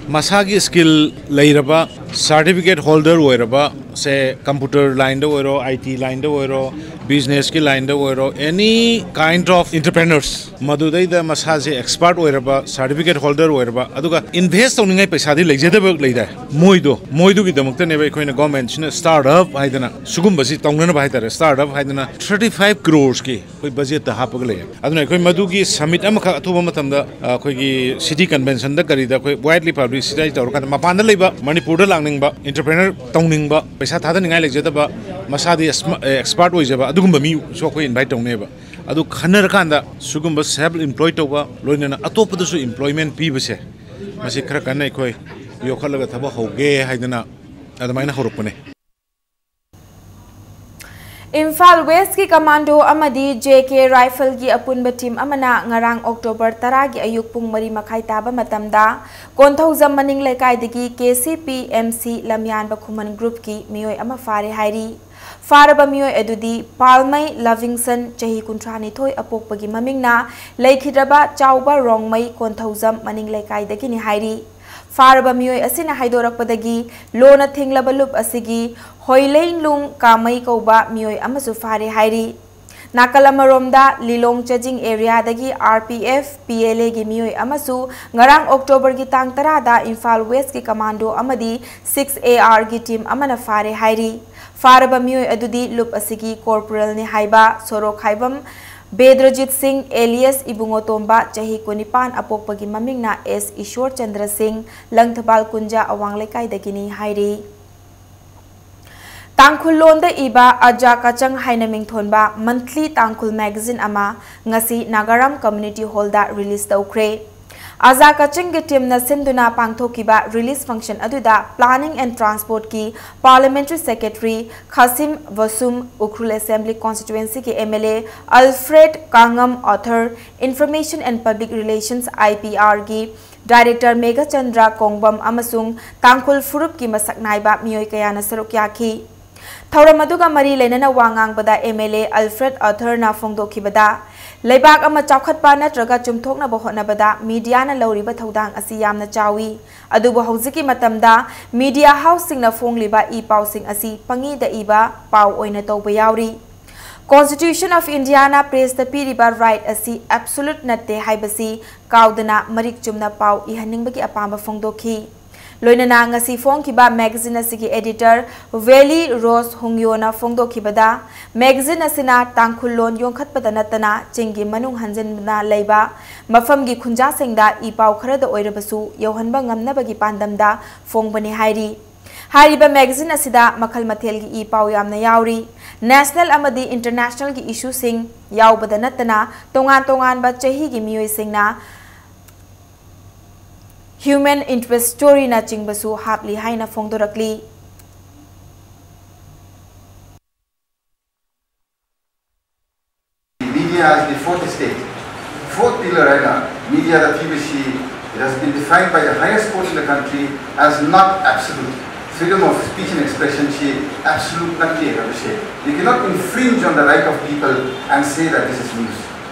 ꯃꯁꯥꯒꯤ ꯁ꯭ꯀꯤꯜ ꯂꯩꯔꯕ, ꯁꯥꯔꯇꯤꯐꯤꯀꯦꯠ ꯍꯣꯜꯗꯔ ꯑꯣꯏꯔꯕ, ꯁꯦ ꯀꯝꯄ꯭ꯌꯨꯇꯔ ꯂꯥꯏꯟꯗ ꯑꯣꯏꯔꯣ, ꯑꯥꯏ ꯇꯤ ꯂꯥꯏꯟꯗ ꯑꯣꯏꯔꯣ, ꯕꯤꯖꯤꯅꯦꯁꯀꯤ ꯂꯥꯏꯟꯗ ꯑꯣꯏꯔꯣ, ꯑꯦꯅꯤ ꯀꯥꯏꯟꯗ ꯑꯣꯐ ꯑꯦꯟꯇꯔꯄ꯭ꯔꯦꯅꯔꯁ, ꯃꯗꯨꯗꯩꯗ ꯃꯁꯥꯁꯦ ꯑꯦꯛꯁꯄꯥꯔꯠ ꯑꯣꯏꯔꯕ, ꯁꯥꯔꯇꯤꯐꯤꯀꯦꯠ ꯍꯣꯜꯗꯔ ꯑꯣꯏꯔꯕ, ꯑꯗꯨꯒ ꯏꯟꯚꯦꯁ ꯇꯧꯅꯤꯡꯉꯥꯏ ꯄꯩꯁꯥꯗꯤ ꯂꯩꯖꯗꯕ ꯂꯩꯗꯥꯏ, ꯃꯣꯏꯗꯣ, ꯃꯣꯏꯗꯨꯒꯤꯗꯃꯛꯇꯅꯦꯕ ꯑꯩꯈꯣꯏꯅ ꯒꯣꯔꯃꯦꯟꯠꯁꯤꯅ ꯁ꯭ꯇꯥꯔꯠ ꯑꯞ ꯍꯥꯏꯗꯅ ꯁꯤꯒꯨꯝꯕꯁꯤ ꯇꯧꯅꯅꯕ ꯍꯥꯏꯇꯥꯔꯦ, ꯁ꯭ꯇꯥꯔꯠ ꯑꯞ ꯍꯥꯏꯗꯅ ꯊꯥꯔꯇꯤ ꯐꯥꯏꯚ ꯀ꯭ꯔꯣꯔꯁꯀꯤ ꯑꯩꯈꯣꯏ ꯕꯖꯦꯠꯇ ꯍꯥꯞꯄꯒ ꯂꯩꯌꯦ꯫ ꯑꯗꯨꯅ ꯑꯩꯈꯣꯏ ꯃꯗꯨꯒꯤ ꯁꯃꯤꯠ ꯑꯃꯈꯛ ꯑꯊꯨꯕ ꯃꯇꯝꯗ, ꯑ, ꯑꯩꯈꯣꯏꯒꯤ ꯁꯤꯇꯤ ꯀꯟꯚꯦꯟꯁꯟꯗ ꯀꯔꯤꯗ ꯑꯩꯈꯣꯏ ꯋꯥꯏꯗꯂꯤ ꯄꯕ꯭ꯂꯤꯁꯤꯇꯥꯏ ꯇꯧꯔꯀꯥꯟꯗ ꯃꯄꯥꯟꯗ ꯂꯩꯕ, ꯃꯅꯤꯄꯨꯔꯗ ꯂꯥꯛꯅꯤꯡꯕ, ꯑꯦꯟꯇꯔꯄ꯭ꯔꯦꯅꯔ ꯇꯧꯅꯤꯡꯕ, ꯄꯩꯁꯥ ꯊꯥꯗꯅꯤꯡꯉꯥꯏ ꯂꯩꯖꯗꯕ, ꯃꯁꯥꯗꯤ ꯑꯦꯛꯁꯃ-, ꯑꯦ, ꯑꯦꯛꯁꯄꯥꯔꯠ ꯑꯣꯏꯖꯕ ꯑꯗꯨꯒꯨꯝꯕ ꯃꯤꯁꯨ ꯑꯩꯈꯣꯏ ꯏꯟꯚꯥꯏꯠ ꯇꯧꯅꯦꯕ꯫ ꯑꯗꯨ ꯈꯟꯅꯔꯀꯥꯟꯗ ꯁꯤꯒꯨꯝꯕ self employ ꯇꯧꯕ, ꯂꯣꯏꯅꯅ ꯑꯇꯣꯞꯄꯗꯁꯨ employment ꯄꯤꯕꯁꯦ, ꯃꯁꯤ ꯈꯔ ꯀꯟꯅ ꯑꯩꯈꯣꯏ ꯌꯣꯛꯈꯠꯂꯒ ꯊꯕꯛ ꯍꯧꯒꯦ ꯍꯥꯏꯗꯅ ꯑꯗꯨꯃꯥꯏꯅ ꯍꯧꯔꯛꯄꯅꯦ꯫ ꯏꯝꯐꯥꯜ ꯋꯦꯁꯀꯤ ꯀꯃꯥꯟꯗꯣ ꯑꯃꯗꯤ ꯖꯦ ꯀꯦ ꯔꯥꯏꯐꯜꯒꯤ ꯑꯄꯨꯟꯕ ꯇꯤꯝ ꯑꯃꯅ ꯉꯔꯥꯡ ꯑꯣꯛꯇꯣꯕꯔ ꯇꯔꯥꯒꯤ ꯑꯌꯨꯛ ꯄꯨꯡ ꯃꯔꯤ ꯃꯈꯥꯏ ꯇꯥꯕ ꯃꯇꯝꯗ ꯀꯣꯟꯊꯧꯖꯝ ꯃꯅꯤꯡ ꯂꯩꯀꯥꯏꯗꯒꯤ K C P M C ꯂꯝꯌꯥꯟꯕ ꯈꯨꯃꯟ ꯒ꯭ꯔꯨꯞꯀꯤ ꯃꯤꯑꯣꯏ ꯑꯃ ꯐꯥꯔꯦ ꯍꯥꯏꯔꯤ꯫ ꯐꯥꯔꯕ ꯃꯤꯑꯣꯏ ꯑꯗꯨꯗꯤ ꯄꯥꯜꯃꯩ ꯂꯚꯤꯡꯁꯟ, ꯆꯍꯤ ꯀꯨꯟꯊ꯭ꯔꯥ ꯅꯤꯊꯣꯏ ꯑꯄꯣꯛꯄꯒꯤ ꯃꯃꯤꯡꯅ ꯂꯩꯈꯤꯗ꯭ꯔꯕ ꯆꯥꯎꯕ ꯔꯣꯡꯃꯩ ꯀꯣꯟꯊꯧꯖꯝ ꯃꯅꯤꯡ ꯂꯩꯀꯥꯏꯗꯒꯤꯅꯤ ꯍꯥꯏꯔꯤ꯫ ꯐꯥꯔꯕ ꯃꯤꯑꯣꯏ ꯑꯁꯤꯅ ꯍꯥꯏꯗꯣꯔꯛꯄꯗꯒꯤ ꯂꯣꯅ ꯊꯤꯡꯂꯕ ꯂꯨꯞ ꯑꯁꯤꯒꯤ ꯍꯣꯏꯂꯩꯂꯨꯡ ꯀꯥꯃꯩ ꯀꯧꯕ ꯃꯤꯑꯣꯏ ꯑꯃꯁꯨ ꯐꯥꯔꯦ ꯍꯥꯏꯔꯤ꯫ ꯅꯥꯀꯜ ꯑꯃꯔꯣꯝꯗ ꯂꯤꯂꯣꯡ ꯆꯦꯖꯤꯡ ꯑꯦꯔꯤꯌꯥꯗꯒꯤ R P F, P L ꯑꯦꯒꯤ ꯃꯤꯑꯣꯏ ꯑꯃꯁꯨ ꯉꯔꯥꯡ ꯑꯣꯛꯇꯣꯕꯔꯒꯤ ꯇꯥꯡ ꯇꯔꯥꯗ ꯏꯝꯐꯥꯜ ꯋꯦꯁꯀꯤ ꯀꯃꯥꯟꯗꯣ ꯑꯃꯗꯤ ꯁꯤꯛꯁ ꯑꯦ ꯑꯥꯔꯒꯤ ꯇꯤꯝ ꯑꯃꯅ ꯐꯥꯔꯦ ꯍꯥꯏꯔꯤ꯫ ꯐꯥꯔꯕ ꯃꯤꯑꯣꯏ ꯑꯗꯨꯗꯤ ꯂꯨꯞ ꯑꯁꯤꯒꯤ ꯀꯣꯔꯄꯣꯔꯦꯜꯅꯤ ꯍꯥꯏꯕ ꯁꯣꯔꯣꯛ ꯍꯥꯏꯕꯝ ꯕꯦꯗ꯭ꯔꯖꯤꯠ ꯁꯤꯡ alias ꯏꯕꯨꯡꯉꯣ ꯇꯣꯝꯕ, ꯆꯍꯤ ꯀꯨꯟꯅꯤꯄꯥꯟ ꯑꯄꯣꯛꯄꯒꯤ ꯃꯃꯤꯡꯅ ꯑꯦꯁ ꯏꯁꯣꯔ ꯆꯟꯗ꯭ꯔ ꯁꯤꯡ, ꯂꯪꯊꯕꯥꯜ ꯀꯨꯟꯖꯥ ꯑꯋꯥꯡ ꯂꯩꯀꯥꯏꯗꯒꯤꯅꯤ ꯍꯥꯏꯔꯤ꯫ ꯇꯥꯡꯈꯨꯜ ꯂꯣꯟꯗ ꯏꯕ ꯑꯖꯥ ꯀꯆꯪ ꯍꯥꯏꯅ ꯃꯤꯡꯊꯣꯟꯕ ꯃꯟꯊꯂꯤ ꯇꯥꯡꯈꯨꯜ ꯃꯦꯒꯥꯖꯤꯟ ꯑꯃ ꯉꯁꯤ ꯅꯥꯒꯥꯔꯥꯝ ꯀꯝꯃ꯭ꯌꯨꯅꯤꯇꯤ ꯍꯣꯜꯗ ꯔꯤꯂꯤꯖ ꯇꯧꯈ꯭ꯔꯦ꯫ ꯑꯖꯥ ꯀꯆꯪꯒꯤ ꯇꯤꯝꯅ ꯁꯤꯟꯗꯨꯅ ꯄꯥꯡꯊꯣꯛꯈꯤꯕ ꯔꯤꯂꯤꯖ ꯐꯪꯁꯟ ꯑꯗꯨꯗ ꯄ꯭ꯂꯥꯅꯤꯡ ꯑꯦꯟ ꯇ꯭ꯔꯥꯟꯁꯄꯣꯔꯠꯀꯤ parliamentary secretary Khashim Vashum, Ukhrul assembly ꯀꯣꯟꯁꯇꯤꯇ꯭ꯋꯦꯟꯁꯤꯒꯤ M L A Alfred Kangam Arthur, information and public relations, I P ꯑꯥꯔꯒꯤ ꯗꯥꯏꯔꯦꯛꯇꯔ ꯃꯦꯘꯆꯟꯗ꯭ꯔ ꯀꯣꯡꯕꯝ ꯑꯃꯁꯨꯡ ꯇꯥꯡꯈꯨꯜ ꯐꯨꯔꯨꯞꯀꯤ ꯃꯁꯛ ꯅꯥꯏꯕ ꯃꯤꯑꯣꯏ ꯀꯌꯥꯅ ꯁꯔꯨꯛ ꯌꯥꯈꯤ꯫ ꯊꯧꯔꯝ ꯑꯗꯨꯒ ꯃꯔꯤ ꯂꯩꯅꯅ ꯋꯥ ꯉꯥꯡꯕꯗ ꯑꯦꯝ ꯑꯦꯜ ꯑꯦ ꯑꯜꯐ꯭ꯔꯦꯗ ꯑꯣꯊꯔꯅ ꯐꯣꯡꯗꯣꯛꯈꯤꯕꯗ, ꯂꯩꯕꯥꯛ ꯑꯃ ꯆꯥꯎꯈꯠꯄ ꯅꯠꯇ꯭ꯔꯒ ꯆꯨꯝꯊꯣꯛꯅꯕ ꯍꯣꯠꯅꯕꯗ ꯃꯤꯗꯤꯌꯥꯅ ꯂꯧꯔꯤꯕ ꯊꯧꯗꯥꯡ ꯑꯁꯤ ꯌꯥꯝꯅ ꯆꯥꯎꯏ꯫ ꯑꯗꯨꯕꯨ ꯍꯧꯖꯤꯛꯀꯤ ꯃꯇꯝꯗ ꯃꯤꯗꯤꯌꯥ ꯍꯥꯎꯁꯁꯤꯡꯅ ꯐꯣꯡꯂꯤꯕ ꯏ ꯄꯥꯎꯁꯤꯡ ꯑꯁꯤ ꯄꯪꯏꯗ ꯏꯕ ꯄꯥꯎ ꯑꯣꯏꯅ ꯇꯧꯕ ꯌꯥꯎꯔꯤ꯫ Constitution of Indiaꯅ ꯄ꯭ꯔꯦꯁꯇ ꯄꯤꯔꯤꯕ ꯔꯥꯏꯠ ꯑꯁꯤ ꯑꯦꯕꯁꯣꯂꯨꯠ ꯅꯠꯇꯦ ꯍꯥꯏꯕꯁꯤ ꯀꯥꯎꯗꯅ ꯃꯔꯤꯛ ꯆꯨꯝꯅ ꯄꯥꯎ ꯏꯍꯟꯅꯤꯡꯕꯒꯤ ꯑꯄꯥꯝꯕ ꯐꯣꯡꯗꯣꯛꯈꯤ꯫ ꯂꯣꯏꯅꯅ ꯉꯁꯤ ꯐꯣꯡꯈꯤꯕ ꯃꯦꯒꯥꯖꯤꯟ ꯑꯁꯤꯒꯤ ꯑꯦꯗꯤꯇꯔ ꯚꯦꯂꯤ ꯔꯣꯁ ꯍꯨꯡꯌꯣꯅ ꯐꯣꯡꯗꯣꯛꯈꯤꯕꯗ, ꯃꯦꯒꯥꯖꯤꯟ ꯑꯁꯤꯅ ꯇꯥꯡꯈꯨꯜ ꯂꯣꯟ ꯌꯣꯛꯈꯠꯄꯗ ꯅꯠꯇꯅ ꯆꯤꯡꯒꯤ ꯃꯅꯨꯡ ꯍꯟꯖꯤꯟꯗꯨꯅ ꯂꯩꯕ ꯃꯐꯝꯒꯤ ꯈꯨꯟꯖꯥꯁꯤꯡꯗ ꯏ ꯄꯥꯎ ꯈꯔꯗ ꯑꯣꯏꯔꯕꯁꯨ ꯌꯧꯍꯟꯕ ꯉꯝꯅꯕꯒꯤ ꯄꯥꯟꯗꯝꯗ ꯐꯣꯡꯕꯅꯤ ꯍꯥꯏꯔꯤ꯫ ꯍꯥꯏꯔꯤꯕ magazine ꯑꯁꯤꯗ ꯃꯈꯜ ꯃꯊꯦꯜꯒꯤ ꯏ ꯄꯥꯎ ꯌꯥꯝꯅ ꯌꯥꯎꯔꯤ꯫ National ꯑꯃꯗꯤ internationalꯒꯤ issueꯁꯤꯡ ꯌꯥꯎꯕꯗ ꯅꯠꯇꯅ ꯇꯣꯉꯥꯟ ꯇꯣꯉꯥꯟꯕ ꯆꯍꯤꯒꯤ ꯃꯤꯑꯣꯏꯁꯤꯡꯅ human interest storyꯅꯆꯤꯡꯕꯁꯨ ꯍꯥꯞꯂꯤ ꯍꯥꯏꯅ ꯐꯣꯡꯗꯣꯔꯛꯂꯤ꯫ Media as the fourth estate, fourth pillar ꯍꯥꯏꯅ mediaꯗ ꯊꯤꯕꯁꯤ, it has been defined by the highest court in the country as not absolute. Freedom of speech and expressionꯁꯤ absolute ꯅꯠꯇꯦ ꯍꯥꯏꯕꯁꯦ, you cannot infringe on the right of people and say that this is news.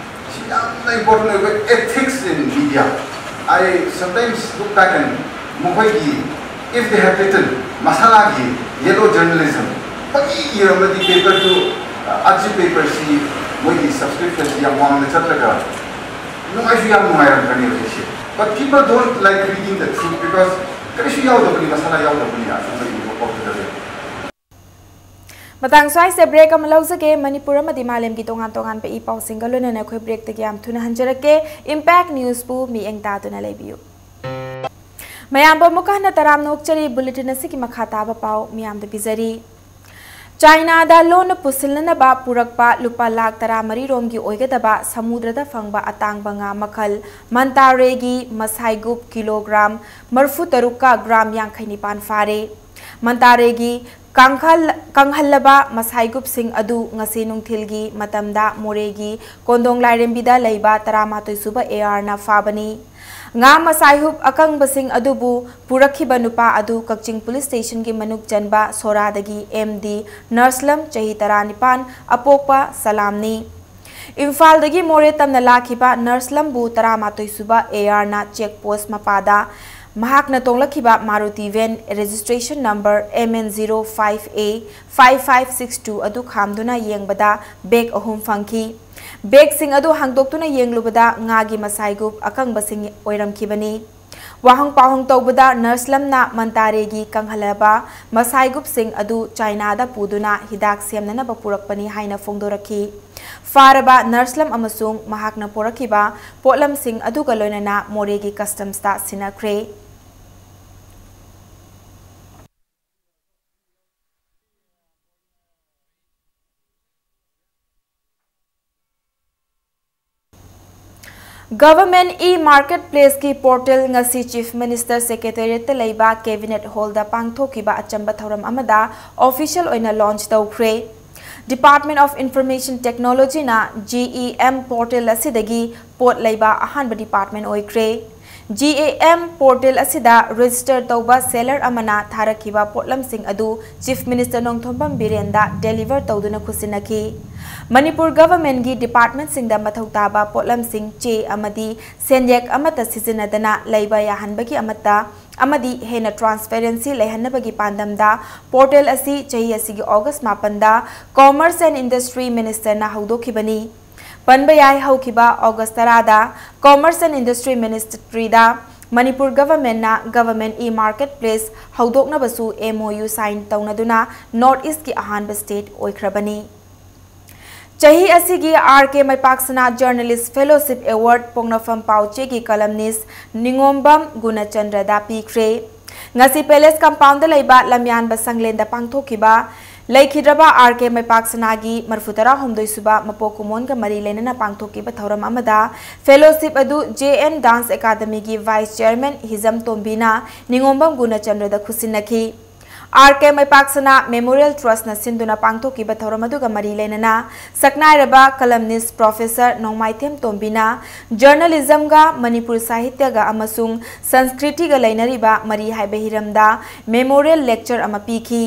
ꯁꯤ ꯌꯥꯝꯅ important ꯑꯣꯏꯕ ethics in media. I sometimes look back and ꯃꯈꯣꯏꯒꯤ, if they had written ꯃꯁꯥꯂꯥꯒꯤ yellow journalism ꯄꯪꯏ ꯏꯔꯝꯃꯗꯤ, paperꯗꯨ, ꯑ, ꯑꯖꯤ paperꯁꯤ ꯃꯣꯏꯒꯤ subscriptionꯁꯤ ꯌꯥꯝ ꯋꯥꯡꯅ ꯆꯠꯂꯒ ꯅꯨꯡꯉꯥꯏꯁꯨ ꯌꯥꯝ ꯅꯨꯡꯉꯥꯏꯔꯝꯒꯅꯤ ꯍꯧꯖꯤꯛꯁꯦ꯫ But people don't like reading the truth because ꯀꯔꯤꯁꯨ ꯌꯥꯎꯗꯕꯅꯤ, ꯃꯁꯥꯂꯥ ꯌꯥꯎꯗꯕꯅꯤ ꯑꯆꯨꯝꯕ ꯏꯕ ꯄꯣꯠꯇꯨꯗꯗꯤ꯫ ꯃꯇꯥꯡ ꯁ꯭ꯋꯥꯏꯁꯤꯗ break ꯑꯃ ꯂꯧꯖꯒꯦ꯫ ꯃꯅꯤꯄꯨꯔ ꯑꯃꯗꯤ ꯃꯥꯂꯦꯝꯒꯤ ꯇꯣꯉꯥꯟ ꯇꯣꯉꯥꯟꯕ ꯏ ꯄꯥꯎꯁꯤꯡꯒ ꯂꯣꯏꯅꯅ ꯑꯩꯈꯣꯏ breakꯇꯒꯤ ꯌꯥꯝ ꯊꯨꯅ ꯍꯟꯖꯔꯛꯀꯦ꯫ Impact Newsꯄꯨ ꯃꯤꯠꯌꯦꯡ ꯇꯥꯗꯨꯅ ꯂꯩꯕꯤꯌꯨ꯫ ꯃꯌꯥꯝꯕꯨ ꯑꯃꯨꯛꯀ ꯍꯟꯅ ꯇꯔꯥꯝꯅ ꯑꯣꯛꯆꯔꯤ꯫ Bulletin ꯑꯁꯤꯒꯤ ꯃꯈꯥ ꯇꯥꯕ ꯄꯥꯎ ꯃꯤꯌꯥꯝꯗ ꯄꯤꯖꯔꯤ꯫ ꯆꯥꯏꯅꯥꯗ ꯂꯣꯟꯅ ꯄꯨꯁꯤꯟꯅꯅꯕ ꯄꯨꯔꯛꯄ ꯂꯨꯄꯥ ꯂꯥꯈ ꯇꯔꯥꯃꯔꯤ ꯔꯣꯝꯒꯤ ꯑꯣꯏꯒꯗꯕ ꯁꯃꯨꯗ꯭ꯔꯗ ꯐꯪꯕ ꯑꯇꯥꯡꯕ ꯉꯥ ꯃꯈꯜ ꯃꯟꯇꯥꯔꯦꯒꯤ ꯃꯁꯥꯏꯒꯨꯞ ꯀꯤꯂꯣꯒ꯭ꯔꯥꯝ ꯃꯔꯤꯐꯨ ꯇꯔꯨꯛꯀ ꯒ꯭ꯔꯥꯝ ꯌꯥꯡꯈꯩ ꯅꯤꯄꯥꯟ ꯐꯥꯔꯦ꯫ ꯃꯟꯇꯥꯔꯦꯒꯤ ꯀꯪꯍꯜ-, ꯀꯪꯍꯜꯂꯕ ꯃꯁꯥꯏꯒꯨꯞꯁꯤꯡ ꯑꯗꯨ ꯉꯁꯤ ꯅꯨꯡꯊꯤꯜꯒꯤ ꯃꯇꯝꯗ ꯃꯣꯔꯦꯒꯤ ꯀꯣꯟꯗꯣꯡ ꯂꯥꯏꯔꯦꯝꯕꯤꯗ ꯂꯩꯕ ꯇꯔꯥꯃꯥꯊꯣꯏ ꯁꯨꯕ ARꯅ ꯐꯥꯕꯅꯤ꯫ ꯉꯥ ꯃꯁꯥꯏꯍꯨꯞ ꯑꯀꯪꯕꯁꯤꯡ ꯑꯗꯨꯕꯨ ꯄꯨꯔꯛꯈꯤꯕ ꯅꯨꯄꯥ ꯑꯗꯨ ꯀꯛꯆꯤꯡ police stationꯒꯤ ꯃꯅꯨꯡ ꯆꯟꯕ ꯁꯣꯔꯥꯗꯒꯤ MD ꯅꯔꯁꯂꯝ, ꯆꯍꯤ ꯇꯔꯥꯅꯤꯄꯥꯟ, ꯑꯄꯣꯛꯄ ꯁꯂꯥꯝꯅꯤ꯫ ꯏꯝꯐꯥꯜꯗꯒꯤ ꯃꯣꯔꯦ ꯇꯝꯅ ꯂꯥꯛꯈꯤꯕ ꯅꯔꯁꯂꯝꯕꯨ ꯇꯔꯥꯃꯥꯊꯣꯏ ꯁꯨꯕ ARꯅ check post ꯃꯄꯥꯗ ꯃꯍꯥꯛꯅ ꯇꯣꯡꯂꯛꯈꯤꯕ Maruti van, registration number MN zero five A five five six two ꯑꯗꯨ ꯈꯥꯝꯗꯨꯅ ꯌꯦꯡꯕꯗ bag ꯑꯍꯨꯝ ꯐꯪꯈꯤ꯫ Bagꯁꯤꯡ ꯑꯗꯨ ꯍꯥꯡꯗꯣꯛꯇꯨꯅ ꯌꯦꯡꯂꯨꯕꯗ ꯉꯥꯒꯤ ꯃꯁꯥꯏꯒꯨꯞ ꯑꯀꯪꯕꯁꯤꯡ ꯑꯣꯏꯔꯝꯈꯤꯕꯅꯤ꯫ ꯋꯥꯍꯪ ꯄꯥꯎꯍꯪ ꯇꯧꯕꯗ ꯅꯔꯁꯂꯝꯅ ꯃꯟꯇꯥꯔꯦꯒꯤ ꯀꯪꯍꯜꯂꯕ ꯃꯁꯥꯏꯒꯨꯞꯁꯤꯡ ꯑꯗꯨ ꯆꯥꯏꯅꯥꯗ ꯄꯨꯗꯨꯅ ꯍꯤꯗꯥꯛ ꯁꯦꯝꯅꯅꯕ ꯄꯨꯔꯛꯄꯅꯤ ꯍꯥꯏꯅ ꯐꯣꯡꯗꯣꯔꯛꯈꯤ꯫ ꯐꯥꯔꯕ ꯅꯔꯁꯂꯝ ꯑꯃꯁꯨꯡ ꯃꯍꯥꯛꯅ ꯄꯨꯔꯛꯈꯤꯕ ꯄꯣꯠꯂꯝꯁꯤꯡ ꯑꯗꯨꯒ ꯂꯣꯏꯅꯅ ꯃꯣꯔꯦꯒꯤ customsꯇ ꯁꯤꯟꯅꯈ꯭ꯔꯦ꯫ Government e-marketplace ꯀꯤ portal ꯉꯁꯤ Chief Minister Secretariat ꯇ ꯂꯩꯕ Cabinet Hall ꯗ ꯄꯥꯡꯊꯣꯛꯈꯤꯕ ꯑꯆꯝꯕ ꯊꯧꯔꯝ ꯑꯃꯗ official ꯑꯣꯏꯅ launch ꯇꯧꯈ꯭ꯔꯦ꯫ Department of Information Technology ꯅ G E M portal ꯑꯁꯤꯗꯒꯤ ꯄꯣꯠ ꯂꯩꯕ ꯑꯍꯥꯟꯕ department ꯑꯣꯏꯈ꯭ꯔꯦ꯫ G E M portal ꯑꯁꯤꯗ register ꯇꯧꯕ seller ꯑꯃꯅ ꯊꯥꯔꯛꯈꯤꯕ ꯄꯣꯠꯂꯝꯁꯤꯡ ꯑꯗꯨ Chief Minister ꯅꯣꯡꯊꯣꯝꯕꯝ ꯕꯤꯔꯦꯟꯗ deliver ꯇꯧꯗꯨꯅ ꯈꯨꯠꯁꯤꯟꯅꯈꯤ꯫ ꯃꯅꯤꯄꯨꯔ government ꯀꯤ department ꯁꯤꯡꯗ ꯃꯊꯧ ꯇꯥꯕ ꯄꯣꯠꯂꯝꯁꯤꯡ, ꯆꯦ ꯑꯃꯗꯤ ꯁꯦꯟꯌꯦꯛ ꯑꯃꯠꯇ ꯁꯤꯖꯤꯟꯅꯗꯅ ꯂꯩꯕ ꯌꯥꯍꯟꯕꯒꯤ ꯑꯃꯠꯇ ꯑꯃꯗꯤ ꯍꯦꯟꯅ transparency ꯂꯩꯍꯟꯅꯕꯒꯤ ꯄꯥꯟꯗꯝꯗ portal ꯑꯁꯤ ꯆꯍꯤ ꯑꯁꯤꯒꯤ August ꯃꯥꯄꯟꯗ Commerce and Industry Minister ꯅ ꯍꯧꯗꯣꯛꯈꯤꯕꯅꯤ꯫ ꯄꯟꯕ ꯌꯥꯏ, ꯍꯧꯈꯤꯕ August ꯇꯔꯥꯗ Commerce and Industry Ministry the Manipur government ꯅ government e-marketplace ꯍꯧꯗꯣꯛꯅꯕꯁꯨ M O U sign ꯇꯧꯅꯗꯨꯅ North East ꯀꯤ ꯑꯍꯥꯟꯕ state ꯑꯣꯏꯈ꯭ꯔꯕꯅꯤ꯫ ꯆꯍꯤ ꯑꯁꯤꯒꯤ R K ꯃꯩꯄꯥꯛꯁꯅꯥ Journalist Fellowship Award ꯄꯣꯛꯅꯐꯝ ꯄꯥꯎꯆꯦꯒꯤ columnist ꯅꯤꯉꯣꯝꯕꯝ ꯒꯨꯅꯆꯟꯗ꯭ꯔꯗ ꯄꯤꯈ꯭ꯔꯦ꯫ ꯉꯁꯤ Palace Compound ꯗ ꯂꯩꯕ ꯂꯝꯌꯥꯟꯕ ꯁꯪꯂꯦꯟꯗ ꯄꯥꯡꯊꯣꯛꯈꯤꯕ ꯂꯩꯈꯤꯗ꯭ꯔꯕ R K ꯃꯩꯄꯥꯛꯁꯅꯥꯒꯤ ꯃꯔꯤꯐꯨ ꯇꯔꯥꯍꯨꯝꯗꯣꯏ ꯁꯨꯕ ꯃꯄꯣꯛ ꯀꯨꯝꯑꯣꯟꯒ ꯃꯔꯤ ꯂꯩꯅꯅ ꯄꯥꯡꯊꯣꯛꯈꯤꯕ ꯊꯧꯔꯝ ꯑꯃꯗ fellowship ꯑꯗꯨ J N Dance Academy ꯒꯤ vice chairman ꯍꯤꯖꯝ ꯇꯣꯝꯕꯤꯅ ꯅꯤꯉꯣꯝꯕꯝ ꯒꯨꯅꯆꯟꯗ꯭ꯔꯗ ꯈꯨꯠꯁꯤꯟꯅꯈꯤ꯫ R K ꯃꯩꯄꯥꯛꯁꯅꯥ Memorial Trust ꯅ ꯁꯤꯟꯗꯨꯅ ꯄꯥꯡꯊꯣꯛꯈꯤꯕ ꯊꯧꯔꯝ ꯑꯗꯨꯒ ꯃꯔꯤ ꯂꯩꯅꯅ ꯁꯛꯅꯥꯏꯔꯕ columnist Professor ꯅꯣꯡꯃꯥꯏꯊꯦꯝ ꯇꯣꯝꯕꯤꯅ journalism ꯒ ꯃꯅꯤꯄꯨꯔ ꯁꯥꯍꯤꯇ꯭ꯌꯒ ꯑꯃꯁꯨꯡ ꯁꯪꯁꯀ꯭ꯔꯤꯇꯤꯒ ꯂꯩꯅꯔꯤꯕ ꯃꯔꯤ ꯍꯥꯏꯕ ꯍꯤꯔꯝꯗ memorial lecture ꯑꯃ ꯄꯤꯈꯤ꯫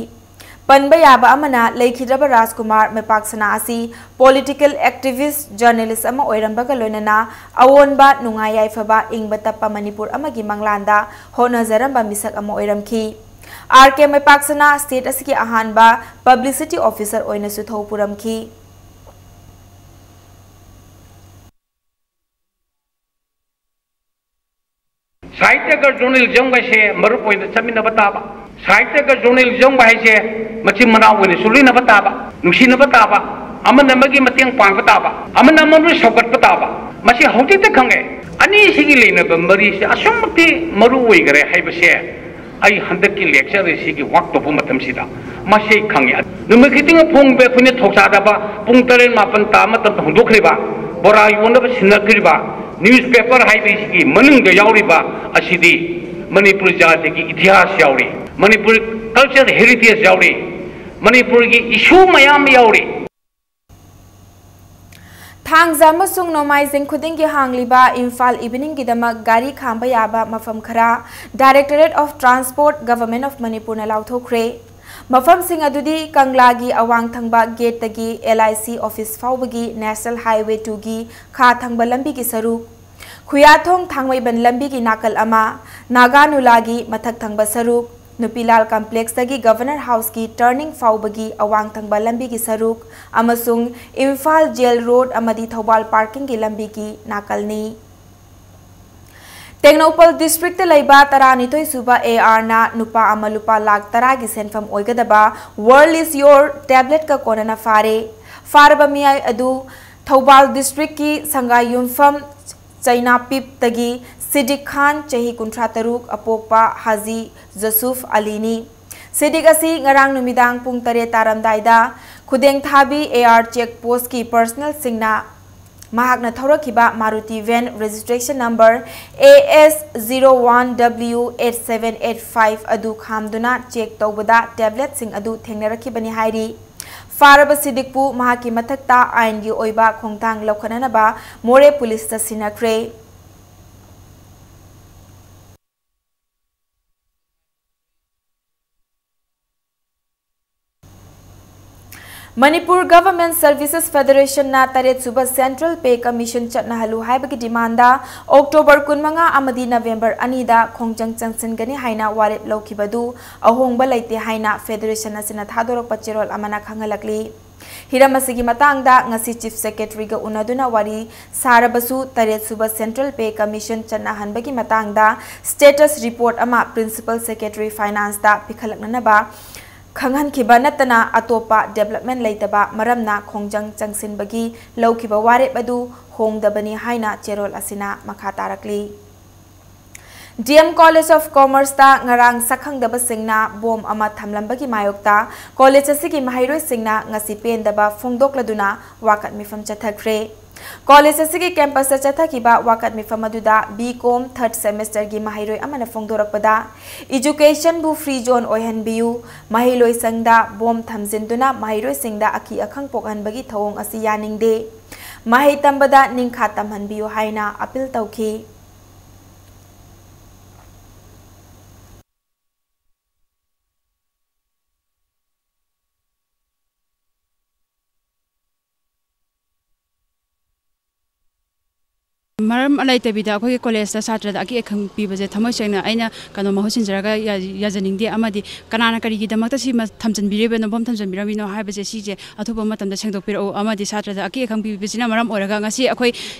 ꯄꯟꯕ ꯌꯥꯕ ꯑꯃꯅ, ꯂꯩꯈꯤꯗ꯭ꯔꯕ ꯔꯥꯖꯀꯨꯃꯥꯔ ꯃꯩꯄꯥꯛꯁꯅꯥ ꯑꯁꯤ political activist, journalist ꯑꯃ ꯑꯣꯏꯔꯝꯕꯒ ꯂꯣꯏꯅꯅ ꯑꯑꯣꯟꯕ, ꯅꯨꯡꯉꯥꯏ ꯌꯥꯏꯐꯕ, ꯏꯪꯕ ꯇꯞꯄ ꯃꯅꯤꯄꯨꯔ ꯑꯃꯒꯤ ꯃꯪꯂꯥꯟꯗ ꯍꯣꯠꯅꯖꯔꯝꯕ ꯃꯤꯁꯛ ꯑꯃ ꯑꯣꯏꯔꯝꯈꯤ꯫ R K ꯃꯩꯄꯥꯛꯁꯅꯥ state ꯑꯁꯤꯒꯤ ꯑꯍꯥꯟꯕ publicity officer ꯑꯣꯏꯅꯁꯨ ꯊꯧ ꯄꯨꯔꯝꯈꯤ꯫ ꯁꯥꯍꯤꯇ꯭ꯌꯒ journalism ꯒꯁꯦ ꯃꯔꯨꯞ ꯑꯣꯏꯅ ꯆꯠꯃꯤꯟꯅꯕ ꯇꯥꯕ꯫ ꯁꯥꯍꯤꯇ꯭ꯌꯒ journalism ꯒ ꯍꯥꯏꯁꯦ ꯃꯆꯤꯟ ꯃꯅꯥꯎ ꯑꯣꯏꯅ ꯆꯨꯂꯤꯅꯕ ꯇꯥꯕ, ꯅꯨꯡꯁꯤꯅꯕ ꯇꯥꯕ, ꯑꯃꯅ ꯑꯃꯒꯤ ꯃꯇꯦꯡ ꯄꯥꯡꯕ ꯇꯥꯕ, ꯑꯃꯅ ꯑꯃꯕꯨ ꯁꯧꯒꯠꯄ ꯇꯥꯕ꯫ ꯃꯁꯤ ꯍꯧꯖꯤꯛꯇ ꯈꯪꯉꯦ꯫ ꯑꯅꯤꯁꯤꯒꯤ ꯂꯩꯅꯕ ꯃꯔꯤꯁꯦ ꯑꯁꯨꯛ ꯃꯇꯤꯛ ꯃꯔꯨ ꯑꯣꯏꯈꯔꯦ ꯍꯥꯏꯕꯁꯦ ꯑꯩ ꯍꯟꯗꯛꯀꯤ lecture ꯑꯁꯤꯒꯤ work ꯇꯧꯕ ꯃꯇꯝꯁꯤꯗ ꯃꯁꯤ ꯑꯩ ꯈꯪꯉꯤ꯫ ꯅꯨꯃꯤꯠ ꯈꯨꯗꯤꯡꯒꯤ ꯐꯣꯡꯕ ꯑꯩꯈꯣꯏꯅ ꯊꯧꯁꯥꯗꯕ ꯄꯨꯡ ꯇꯔꯦꯠ ꯃꯥꯄꯟ ꯇꯥ ꯃꯇꯝꯗ ꯍꯧꯗꯣꯛꯈ꯭ꯔꯤꯕ, ꯕꯣꯔꯥ ꯌꯣꯟꯅꯕ ꯁꯤꯟꯅꯈ꯭ꯔꯤꯕ, Newspaper ꯍꯥꯏꯕꯁꯤꯒꯤ ꯃꯅꯨꯡꯗ ꯌꯥꯎꯔꯤꯕ ꯑꯁꯤꯗꯤ ꯃꯅꯤꯄꯨꯔ ꯖꯥꯇꯤꯒꯤ ꯏꯇꯤꯍꯥꯁ ꯌꯥꯎꯔꯤ, ꯃꯅꯤꯄꯨꯔ culture heritage ꯌꯥꯎꯔꯤ, ꯃꯅꯤꯄꯨꯔꯒꯤ issue ꯃꯌꯥꯝ ꯌꯥꯎꯔꯤ꯫ ꯊꯥꯡꯖ ꯑꯃꯁꯨꯡ ꯅꯣꯡꯃꯥꯏꯖꯤꯡ ꯈꯨꯗꯤꯡꯒꯤ ꯍꯥꯡꯂꯤꯕ ꯏꯝꯐꯥꯜ ꯏꯚꯤꯅꯤꯡꯒꯤꯗꯃꯛ ꯒꯥꯔꯤ ꯈꯥꯝꯕ ꯌꯥꯕ ꯃꯐꯝ ꯈꯔ Directorate of Transport, Government of ꯃꯅꯤꯄꯨꯔꯅ ꯂꯥꯎꯊꯣꯛꯈ꯭ꯔꯦ꯫ ꯃꯐꯝꯁꯤꯡ ꯑꯗꯨꯗꯤ ꯀꯪꯂꯥꯒꯤ ꯑꯋꯥꯡ ꯊꯪꯕ ꯒꯦꯠꯇꯒꯤ LIC office ꯐꯥꯎꯕꯒꯤ National Highway two ꯒꯤ ꯈꯥ ꯊꯪꯕ ꯂꯝꯕꯤꯒꯤ ꯁꯔꯨꯛ, ꯈꯨꯌꯥꯊꯣꯡ ꯊꯥꯡꯃꯩꯕꯟ ꯂꯝꯕꯤꯒꯤ ꯅꯥꯀꯜ ꯑꯃ, ꯅꯥꯒꯥꯅꯨꯂꯥꯒꯤ ꯃꯊꯛ ꯊꯪꯕ ꯁꯔꯨꯛ, ꯅꯨꯄꯤꯂꯥꯜ complexꯇꯒꯤ Governor Houseꯀꯤ turning ꯐꯥꯎꯕꯒꯤ ꯑꯋꯥꯡ ꯊꯪꯕ ꯂꯝꯕꯤꯒꯤ ꯁꯔꯨꯛ ꯑꯃꯁꯨꯡ ꯏꯝꯐꯥꯜ Jail Road ꯑꯃꯗꯤ ꯊꯧꯕꯥꯜ parkingꯒꯤ ꯂꯝꯕꯤꯒꯤ ꯅꯥꯀꯜꯅꯤ꯫ ꯇꯦꯡꯅꯧꯄꯜ districtꯇ ꯂꯩꯕ ꯇꯔꯥꯅꯤꯊꯣꯏ ꯁꯨꯕ ARꯅ ꯅꯨꯄꯥ ꯑꯃ ꯂꯨꯄꯥ ꯂꯥꯈ ꯇꯔꯥꯒꯤ ꯁꯦꯟꯐꯝ ꯑꯣꯏꯒꯗꯕ World is Your tabletꯀ ꯀꯣꯟꯅꯅ ꯐꯥꯔꯦ꯫ ꯐꯥꯔꯕ ꯃꯤꯑꯣꯏ ꯑꯗꯨ ꯊꯧꯕꯥꯜ districtꯀꯤ ꯁꯪꯒꯥꯏ ꯌꯨꯝꯐꯝ ꯆꯩꯅꯥꯄꯤꯞꯇꯒꯤ ꯁꯤꯗꯤꯛ ꯈꯥꯟ, ꯆꯍꯤ ꯀꯨꯟꯊ꯭ꯔꯥ ꯇꯔꯨꯛ, ꯑꯄꯣꯛꯄ ꯍꯥꯖꯤ ꯖꯁꯨꯐ ꯑꯂꯤꯅꯤ꯫ ꯁꯤꯗꯤꯛ ꯑꯁꯤ ꯉꯔꯥꯡ ꯅꯨꯃꯤꯗꯥꯡ ꯄꯨꯡ ꯇꯔꯦꯠ ꯇꯥꯔꯝꯗꯥꯏꯗ ꯈꯨꯗꯦꯡꯊꯥꯕꯤ AR check postꯀꯤ personnelꯁꯤꯡꯅ ꯃꯍꯥꯛꯅ ꯊꯧꯔꯛꯈꯤꯕ Maruti van registration number AS zero one W eight seven eight five ꯑꯗꯨ ꯈꯥꯝꯗꯨꯅ check ꯇꯧꯕꯗ tabletꯁꯤꯡ ꯑꯗꯨ ꯊꯦꯡꯅꯔꯛꯈꯤꯕꯅꯤ ꯍꯥꯏꯔꯤ꯫ ꯐꯥꯔꯕ ꯁꯤꯗꯤꯛꯄꯨ ꯃꯍꯥꯛꯀꯤ ꯃꯊꯛꯇ ꯑꯥꯏꯟꯒꯤ ꯑꯣꯏꯕ ꯈꯣꯡꯊꯥꯡ ꯂꯧꯈꯠꯅꯅꯕ ꯃꯣꯔꯦ ꯄꯨꯂꯤꯁꯇ ꯁꯤꯟꯅꯈ꯭ꯔꯦ꯫ ꯃꯅꯤꯄꯨꯔ Government Services Federationꯅ ꯇꯔꯦꯠ ꯁꯨꯕ Central Pay Commission ꯆꯠꯅꯍꯜꯂꯨ ꯍꯥꯏꯕꯒꯤ demandꯗ October ꯀꯨꯟꯃꯉꯥ ꯑꯃꯗꯤ November ꯑꯅꯤꯗ ꯈꯣꯡꯖꯪ ꯆꯪꯁꯤꯟꯒꯅꯤ ꯍꯥꯏꯅ ꯋꯥꯔꯦꯞ ꯂꯧꯈꯤꯕꯗꯨ ꯑꯍꯣꯡꯕ ꯂꯩꯇꯦ ꯍꯥꯏꯅ federation ꯑꯁꯤꯅ ꯊꯥꯗꯣꯔꯛꯄ ꯆꯦꯔꯣꯜ ꯑꯃꯅ ꯈꯪꯍꯜꯂꯛꯂꯤ꯫ ꯍꯤꯔꯝ ꯑꯁꯤꯒꯤ ꯃꯇꯥꯡꯗ ꯉꯁꯤ Chief Secretaryꯒ ꯎꯅꯗꯨꯅ ꯋꯥꯔꯤ ꯁꯥꯔꯕꯁꯨ, ꯇꯔꯦꯠ ꯁꯨꯕ Central Pay Commission ꯆꯠꯅꯍꯟꯕꯒꯤ ꯃꯇꯥꯡꯗ status report ꯑꯃ Principal Secretary Financeꯇ ꯄꯤꯈꯠꯂꯛꯅꯅꯕ ꯈꯪꯍꯟꯈꯤꯕ ꯅꯠꯇꯅ ꯑꯇꯣꯞꯄ development ꯂꯩꯇꯕ ꯃꯔꯝꯅ ꯈꯣꯡꯖꯪ ꯆꯪꯁꯤꯟꯕꯒꯤ ꯂꯧꯈꯤꯕ ꯋꯥꯔꯦꯞ ꯑꯗꯨ ꯍꯣꯡꯗꯕꯅꯤ ꯍꯥꯏꯅ ꯆꯦꯔꯣꯜ ꯑꯁꯤꯅ ꯃꯈꯥ ꯇꯥꯔꯛꯂꯤ꯫ DM College of Commerceꯇ ꯉꯔꯥꯡ ꯁꯛꯈꯪꯗꯕꯁꯤꯡꯅ ꯕꯣꯝ ꯑꯃ ꯊꯝꯂꯝꯕꯒꯤ ꯃꯥꯌꯣꯛꯇ college ꯑꯁꯤꯒꯤ ꯃꯍꯩꯔꯣꯏꯁꯤꯡꯅ ꯉꯁꯤ ꯄꯦꯟꯗꯕ ꯐꯣꯡꯗꯣꯛꯂꯗꯨꯅ ꯋꯥꯀꯠ ꯃꯤꯐꯝ ꯆꯠꯊꯈ꯭ꯔꯦ꯫ ꯀꯣꯂꯦꯖ ꯑꯁꯤꯒꯤ ꯀꯦꯝꯄꯁꯇ ꯆꯠꯊꯈꯤꯕ ꯋꯥꯀꯠ ꯃꯤꯐꯝ ꯑꯗꯨꯗ ꯕꯤ ꯀꯣꯝ ꯊꯥꯔꯠ ꯁꯦꯃꯦꯁꯇꯔꯒꯤ ꯃꯍꯩꯔꯣꯏ ꯑꯃꯅ ꯐꯣꯡꯗꯣꯔꯛꯄꯗ, "ꯏꯖꯨꯀꯦꯁꯟꯕꯨ ꯐ꯭ꯔꯤ ꯖꯣꯟ ꯑꯣꯏꯍꯟꯕꯤꯌꯨ, ꯃꯍꯩꯂꯣꯏꯁꯪꯗ ꯕꯣꯝ ꯊꯝꯖꯤꯟꯗꯨꯅ ꯃꯍꯩꯔꯣꯏꯁꯤꯡꯗ ꯑꯀꯤ ꯑꯈꯪ ꯄꯣꯛꯍꯟꯕꯒꯤ ꯊꯧꯑꯣꯡ ꯑꯁꯤ ꯌꯥꯅꯤꯡꯗꯦ, ꯃꯍꯩ ꯇꯝꯕꯗ ꯅꯤꯡꯈꯥ ꯇꯝꯍꯟꯕꯤꯌꯨ" ꯍꯥꯏꯅ ꯑꯄꯤꯜ ꯇꯧꯈꯤ꯫ ꯃꯔꯝ ꯂꯩꯇꯕꯤꯗ ꯑꯩꯈꯣꯏꯒꯤ ꯀꯣꯂꯦꯖꯇ ꯁꯥꯇ꯭ꯔꯗ ꯑꯀꯤ ꯑꯈꯪ ꯄꯤꯕꯁꯦ ꯊꯃꯣꯏ ꯁꯦꯡꯅ ꯑꯩꯅ ꯀꯩꯅꯣ ꯃꯍꯨꯠ ꯁꯤꯟꯖꯔꯒ ꯌꯥ-, ꯌꯥꯖꯅꯤꯡꯗꯦ, ꯑꯃꯗꯤ ꯀꯅꯥꯅ ꯀꯔꯤꯒꯤꯗꯃꯛꯇ ꯁꯤꯃ ꯊꯝꯖꯤꯟꯕꯤꯔꯤꯕꯅꯣ, ꯕꯣꯝ ꯊꯝꯖꯤꯟꯕꯤꯔꯝꯃꯤꯅꯣ ꯍꯥꯏꯕꯁꯦ ꯁꯤꯁꯦ ꯑꯊꯨꯕ ꯃꯇꯝꯗ ꯁꯦꯡꯗꯣꯛꯄꯤꯔꯛꯎ, ꯑꯃꯗꯤ ꯁꯥꯇ꯭ꯔꯗ ꯑꯀꯤ ꯑꯈꯪ ꯄꯤꯕꯁꯤꯅ ꯃꯔꯝ ꯑꯣꯏꯔꯒ ꯉꯁꯤ ꯑꯩꯈꯣꯏ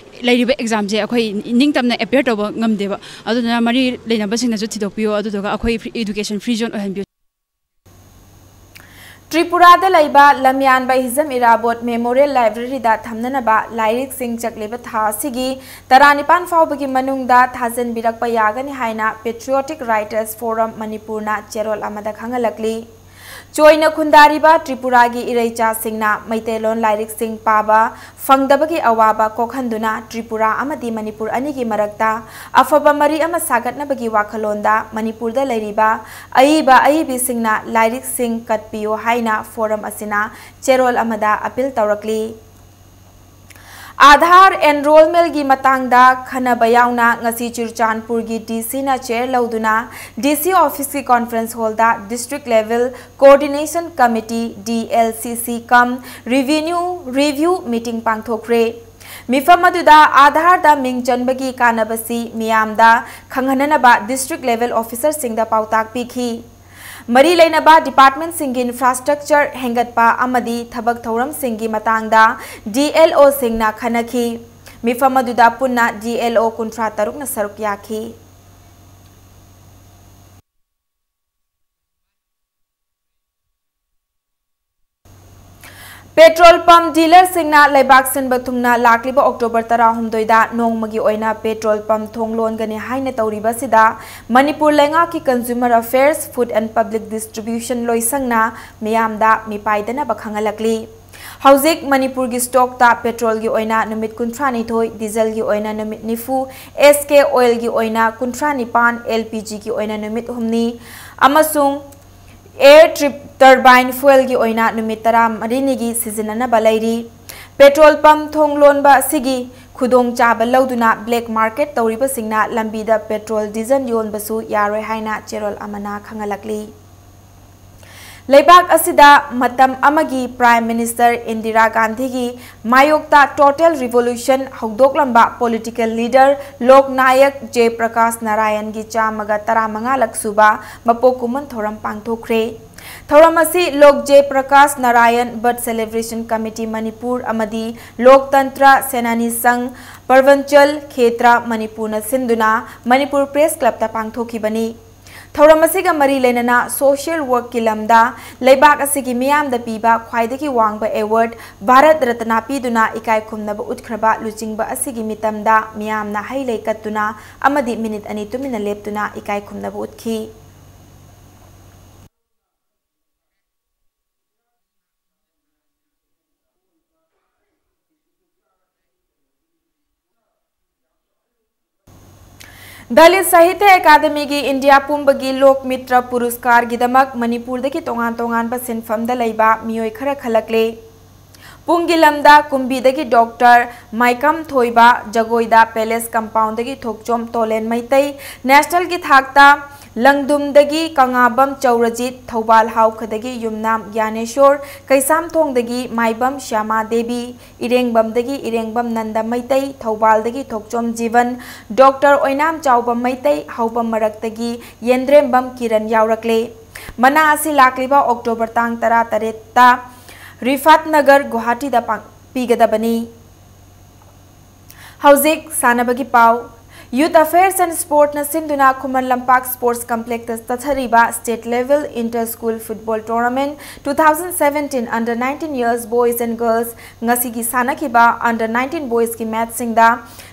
ꯂꯩꯔꯤꯕ ꯑꯦꯛꯖꯥꯝꯁꯦ ꯑꯩꯈꯣꯏ ꯅꯤꯡꯇꯝꯅ ꯑꯦꯄꯤꯌꯔ ꯇꯧꯕ ꯉꯝꯗꯦꯕ꯫ ꯑꯗꯨꯅ ꯃꯔꯤ ꯂꯩꯅꯕꯁꯤꯡꯅꯁꯨ ꯊꯤꯗꯣꯛꯄꯤꯌꯨ, ꯑꯗꯨꯗꯨꯒ ꯑꯩꯈꯣꯏ ꯐ꯭ꯔꯤ-, ꯏꯗꯨꯀꯦꯁꯟ ꯐ꯭ꯔꯤ ꯖꯣꯟ ꯑꯣꯏꯍꯟꯕꯤꯌꯨ꯫ ꯇ꯭ꯔꯤꯄꯨꯔꯥꯗ ꯂꯩꯕ ꯂꯝꯌꯥꯟꯕ ꯍꯤꯖꯝ ꯏꯔꯥꯕꯣꯠ ꯃꯦꯃꯣꯔꯤꯌꯦꯜ ꯂꯥꯏꯕ꯭ꯔꯦꯔꯤꯗ ꯊꯝꯅꯅꯕ ꯂꯥꯏꯔꯤꯛꯁꯤꯡ ꯆꯠꯂꯤꯕ ꯊꯥ ꯑꯁꯤꯒꯤ ꯇꯔꯥꯅꯤꯄꯥꯟ ꯐꯥꯎꯕꯒꯤ ꯃꯅꯨꯡꯗ ꯊꯥꯖꯤꯟꯕꯤꯔꯛꯄ ꯌꯥꯒꯅꯤ ꯍꯥꯏꯅ Patriotic Writers Forum ꯃꯅꯤꯄꯨꯔꯅ ꯆꯦꯔꯣꯜ ꯑꯃꯗ ꯈꯪꯍꯜꯂꯛꯂꯤ꯫ ꯆꯣꯏꯅ ꯈꯨꯟꯗꯥꯔꯤꯕ ꯇ꯭ꯔꯤꯄꯨꯔꯥꯒꯤ ꯏꯔꯩꯆꯥꯁꯤꯡꯅ ꯃꯩꯇꯩꯂꯣꯟ ꯂꯥꯏꯔꯤꯛꯁꯤꯡ ꯄꯥꯕ ꯐꯪꯗꯕꯒꯤ ꯑꯋꯥꯕ ꯀꯣꯛꯍꯟꯗꯨꯅ ꯇ꯭ꯔꯤꯄꯨꯔꯥ ꯑꯃꯗꯤ ꯃꯅꯤꯄꯨꯔ ꯑꯅꯤꯒꯤ ꯃꯔꯛꯇ ꯑꯐꯕ ꯃꯔꯤ ꯑꯃ ꯁꯥꯒꯠꯅꯕꯒꯤ ꯋꯥꯈꯜꯂꯣꯟꯗ ꯃꯅꯤꯄꯨꯔꯗ ꯂꯩꯔꯤꯕ ꯑꯏꯕ ꯑꯏꯕꯤꯁꯤꯡꯅ ꯂꯥꯏꯔꯤꯛꯁꯤꯡ ꯀꯠꯄꯤꯌꯨ ꯍꯥꯏꯅ ꯐꯣꯔꯝ ꯑꯁꯤꯅ ꯆꯦꯔꯣꯜ ꯑꯃꯗ ꯑꯄꯤꯜ ꯇꯧꯔꯛꯂꯤ꯫ ꯑꯥꯙꯥꯔ ꯑꯦꯟꯔꯣꯜꯃꯦꯟꯒꯤ ꯃꯇꯥꯡꯗ ꯈꯟꯅꯕ ꯌꯥꯎꯅ ꯉꯁꯤ ꯆꯨꯔꯆꯥꯟꯄꯨꯔꯒꯤ ꯗꯤ ꯁꯤꯅ ꯆꯦꯌꯔ ꯂꯧꯗꯨꯅ ꯗꯤ ꯁꯤ ꯑꯣꯐꯤꯁꯀꯤ ꯀꯣꯟꯐꯔꯦꯟꯁ ꯍꯣꯜꯗ District Level Coordination Committee, D L C C cum Revenue Review Meeting ꯄꯥꯡꯊꯣꯛꯈ꯭ꯔꯦ꯫ ꯃꯤꯐꯝ ꯑꯗꯨꯗ ꯑꯥꯙꯥꯔꯗ ꯃꯤꯡ ꯆꯟꯕꯒꯤ ꯀꯥꯟꯅꯕꯁꯤ ꯃꯤꯌꯥꯝꯗ ꯈꯪꯍꯟꯅꯅꯕ District Level Officerꯁꯤꯡꯗ ꯄꯥꯎꯇꯥꯛ ꯄꯤꯈꯤ꯫ ꯃꯔꯤ ꯂꯩꯅꯕ ꯗꯤꯄꯥꯔꯠꯃꯦꯟꯠꯁꯤꯡꯒꯤ ꯏꯟꯐ꯭ꯔꯥꯁ꯭ꯇ꯭ꯔꯛꯆꯔ ꯍꯦꯟꯒꯠꯄ ꯑꯃꯗꯤ ꯊꯕꯛ ꯊꯧꯔꯝꯁꯤꯡꯒꯤ ꯃꯇꯥꯡꯗ ꯗꯤ ꯑꯦꯜ ꯑꯣꯁꯤꯡꯅ ꯈꯟꯅꯈꯤ꯫ ꯃꯤꯐꯝ ꯑꯗꯨꯗ ꯄꯨꯟꯅ ꯗꯤ ꯑꯦꯜ ꯑꯣ ꯀꯨꯟꯊ꯭ꯔꯥ ꯇꯔꯨꯛꯅ ꯁꯔꯨꯛ ꯌꯥꯈꯤ꯫ ꯄꯦꯇ꯭ꯔꯣꯜ ꯄꯝꯞ ꯗꯤꯂꯔꯁꯤꯡꯅ ꯂꯩꯕꯥꯛ ꯁꯤꯟꯕ ꯊꯨꯡꯅ ꯂꯥꯛꯂꯤꯕ ꯑꯣꯛꯇꯣꯕꯔ ꯇꯔꯥꯍꯨꯝꯗꯣꯏꯗ ꯅꯣꯡꯃꯒꯤ ꯑꯣꯏꯅ ꯄꯦꯇ꯭ꯔꯣꯜ ꯄꯝꯞ ꯊꯣꯡ ꯂꯣꯟꯒꯅꯤ ꯍꯥꯏꯅ ꯇꯧꯔꯤꯕꯁꯤꯗ ꯃꯅꯤꯄꯨꯔ ꯂꯩꯉꯥꯛꯀꯤ Consumer Affairs, Food and Public Distribution ꯂꯣꯏꯁꯪꯅ ꯃꯤꯌꯥꯝꯗ ꯃꯤꯄꯥꯏꯗꯅꯕ ꯈꯪꯍꯜꯂꯛꯂꯤ꯫ ꯍꯧꯖꯤꯛ ꯃꯅꯤꯄꯨꯔꯒꯤ ꯁ꯭ꯇꯣꯛꯇ ꯄꯦꯇ꯭ꯔꯣꯜꯒꯤ ꯑꯣꯏꯅ ꯅꯨꯃꯤꯠ ꯀꯨꯟꯊ꯭ꯔꯥꯅꯤꯊꯣꯏ, ꯗꯤꯖꯜꯒꯤ ꯑꯣꯏꯅ ꯅꯨꯃꯤꯠ ꯅꯤꯐꯨ, ꯑꯦꯁ ꯀꯦ ꯑꯣꯏꯜꯒꯤ ꯑꯣꯏꯅ ꯀꯨꯟꯊ꯭ꯔꯥꯅꯤꯄꯥꯟ, ꯑꯦꯜ ꯄꯤ ꯖꯤꯒꯤ ꯑꯣꯏꯅ ꯅꯨꯃꯤꯠ ꯍꯨꯝꯅꯤ ꯑꯃꯁꯨꯡ ꯑꯦꯌꯔ ꯇ꯭ꯔꯤꯞ ꯇꯔꯕꯥꯏꯟ ꯐ꯭ꯌꯨꯑꯦꯜꯒꯤ ꯑꯣꯏꯅ ꯅꯨꯃꯤꯠ ꯇꯔꯥꯃꯔꯤꯅꯤꯒꯤ ꯁꯤꯖꯤꯟꯅꯅꯕ ꯂꯩꯔꯤ꯫ ꯄꯦꯇ꯭ꯔꯣꯜ ꯄꯝ ꯊꯣꯡ ꯂꯣꯟꯕ ꯑꯁꯤꯒꯤ ꯈꯨꯗꯣꯡꯆꯥꯕ ꯂꯧꯗꯨꯅ ꯕ꯭ꯂꯦꯛ ꯃꯥꯔꯀꯦꯠ ꯇꯧꯔꯤꯕꯁꯤꯡꯅ ꯂꯝꯕꯤꯗ ꯄꯦꯇ꯭ꯔꯣꯜ, ꯗꯤꯖꯜ ꯌꯣꯟꯕꯁꯨ ꯌꯥꯔꯣꯏ ꯍꯥꯏꯅ ꯆꯦꯔꯣꯜ ꯑꯃꯅ ꯈꯪꯍꯜꯂꯛꯂꯤ꯫ ꯂꯩꯕꯥꯛ ꯑꯁꯤꯗ ꯃꯇꯝ ꯑꯃꯒꯤ Prime Minister ꯏꯟꯗꯤꯔꯥ ꯒꯥꯟꯙꯤꯒꯤ ꯃꯥꯌꯣꯛꯇ Total Revolution ꯍꯧꯗꯣꯛꯂꯝꯕ political leader ꯂꯣꯛ ꯅꯥꯌꯛ ꯖꯦ ꯄ꯭ꯔꯀꯥꯁ ꯅꯥꯔꯥꯌꯟꯒꯤ ꯆꯥꯝꯃꯒ ꯇꯔꯥꯃꯉꯥꯂꯛ ꯁꯨꯕ ꯃꯄꯣꯛ ꯀꯨꯝꯑꯣꯟ ꯊꯧꯔꯝ ꯄꯥꯡꯊꯣꯛꯈ꯭ꯔꯦ꯫ ꯊꯧꯔꯝ ꯑꯁꯤ Lok Jai Prakash Narayan Birth Celebration Committee Manipur ꯑꯃꯗꯤ ꯂꯣꯛꯇꯟꯇ꯭ꯔ ꯁꯦꯅꯥꯅꯤ ꯁꯪꯘ ꯄ꯭ꯔꯚꯟꯆꯜ ꯈꯦꯇ꯭ꯔ ꯃꯅꯤꯄꯨꯔꯅ ꯁꯤꯟꯗꯨꯅ ꯃꯅꯤꯄꯨꯔ ꯄ꯭ꯔꯦꯁ ꯀ꯭ꯂꯕꯇ ꯄꯥꯡꯊꯣꯛꯈꯤꯕꯅꯤ꯫ ꯊꯧꯔꯝ ꯑꯁꯤꯒ ꯃꯔꯤ ꯂꯩꯅꯅ social workꯀꯤ ꯂꯝꯗ ꯂꯩꯕꯥꯛ ꯑꯁꯤꯒꯤ ꯃꯤꯌꯥꯝꯗ ꯄꯤꯕ ꯈ꯭ꯋꯥꯏꯗꯒꯤ ꯋꯥꯡꯕ award ꯚꯥꯔꯠ ꯔꯠꯅꯥ ꯄꯤꯗꯨꯅ ꯏꯀꯥꯏ ꯈꯨꯝꯅꯕ ꯎꯠꯈ꯭ꯔꯕ ꯂꯨꯆꯤꯡꯕ ꯑꯁꯤꯒꯤ ꯃꯤꯇꯝꯗ ꯃꯤꯌꯥꯝꯅ ꯍꯩ ꯂꯩ ꯀꯠꯇꯨꯅ ꯑꯃꯗꯤ ꯃꯤꯅꯤꯠ ꯑꯅꯤ ꯇꯨꯃꯤꯟꯅ ꯂꯦꯞꯇꯨꯅ ꯏꯀꯥꯏ ꯈꯨꯝꯅꯕ ꯎꯠꯈꯤ꯫ ꯗꯂꯤꯠ ꯁꯥꯍꯤꯇ꯭ꯌ ꯑꯦꯀꯥꯗꯃꯤꯒꯤ ꯏꯟꯗꯤꯌꯥ ꯄꯨꯝꯕꯒꯤ ꯂꯣꯛ ꯃꯤꯇ꯭ꯔ ꯄꯨꯔꯁꯀꯥꯔꯒꯤꯗꯃꯛ ꯃꯅꯤꯄꯨꯔꯗꯒꯤ ꯇꯣꯉꯥꯟ ꯇꯣꯉꯥꯟꯕ ꯁꯤꯟꯐꯝꯗ ꯂꯩꯕ ꯃꯤꯑꯣꯏ ꯈꯔ ꯈꯜꯂꯛꯂꯦ꯫ ꯄꯨꯡꯒꯤ ꯂꯝꯗ ꯀꯨꯝꯕꯤꯗꯒꯤ ꯗꯣꯛꯇꯔ ꯃꯥꯏꯀꯝ ꯊꯣꯏꯕ, ꯖꯒꯣꯏꯗ ꯄꯦꯂꯦꯁ ꯀꯝꯄꯥꯎꯟꯗꯒꯤ ꯊꯣꯛꯆꯣꯝ ꯇꯣꯂꯦꯟ ꯃꯩꯇꯩ, ꯅꯦꯁꯅꯦꯜꯒꯤ ꯊꯥꯛꯇ ꯂꯪꯗꯨꯝꯗꯒꯤ ꯀꯪꯉꯥꯕꯝ ꯆꯧꯔꯖꯤꯠ, ꯊꯧꯕꯥꯜ ꯍꯥꯎꯈꯗꯒꯤ ꯌꯨꯝꯅꯥꯝ ꯒ꯭ꯌꯥꯅꯦꯁꯣꯔ, ꯀꯩꯁꯥꯝꯊꯣꯡꯗꯒꯤ ꯃꯥꯏꯕꯝ ꯁ꯭ꯌꯥꯃꯥ ꯗꯦꯕꯤ, ꯏꯔꯦꯡꯕꯝꯗꯒꯤ ꯏꯔꯦꯡꯕꯝ ꯅꯟꯗ ꯃꯩꯇꯩ, ꯊꯧꯕꯥꯜꯗꯒꯤ ꯊꯣꯛꯆꯣꯝ ꯖꯤꯕꯟ, ꯗꯣꯛꯇꯔ ꯑꯣꯏꯅꯥꯝ ꯆꯥꯎꯕ ꯃꯩꯇꯩ, ꯍꯥꯎꯕꯝ ꯃꯔꯛꯇꯒꯤ ꯌꯦꯟꯗ꯭ꯔꯦꯝꯕꯝ ꯀꯤꯔꯟ ꯌꯥꯎꯔꯛꯂꯦ꯫ ꯃꯅꯥ ꯑꯁꯤ ꯂꯥꯛꯂꯤꯕ ꯑꯣꯛꯇꯣꯕꯔ ꯇꯥꯡ ꯇꯔꯥꯇꯔꯦꯠꯇ ꯔꯤꯐꯥꯠ ꯅꯒꯔ ꯒꯨꯋꯥꯍꯥꯇꯤꯗ ꯄꯥꯡ-, ꯄꯤꯒꯗꯕꯅꯤ꯫ ꯍꯧꯖꯤꯛ ꯁꯥꯟꯅꯕꯒꯤ ꯄꯥꯎ꯫ Youth Affairs and Sportꯅ ꯁꯤꯟꯗꯨꯅ ꯈꯨꯃꯟ ꯂꯝꯄꯥꯛ Sports Complexꯇ ꯆꯠꯊꯔꯤꯕ State Level Inter School Football Tournament two thousand seventeen Under nineteen Years Boys and Girls ꯉꯁꯤꯒꯤ ꯁꯥꯟꯅꯈꯤꯕ Under nineteen Boysꯀꯤ ꯃꯦꯠꯆꯁꯤꯡꯗ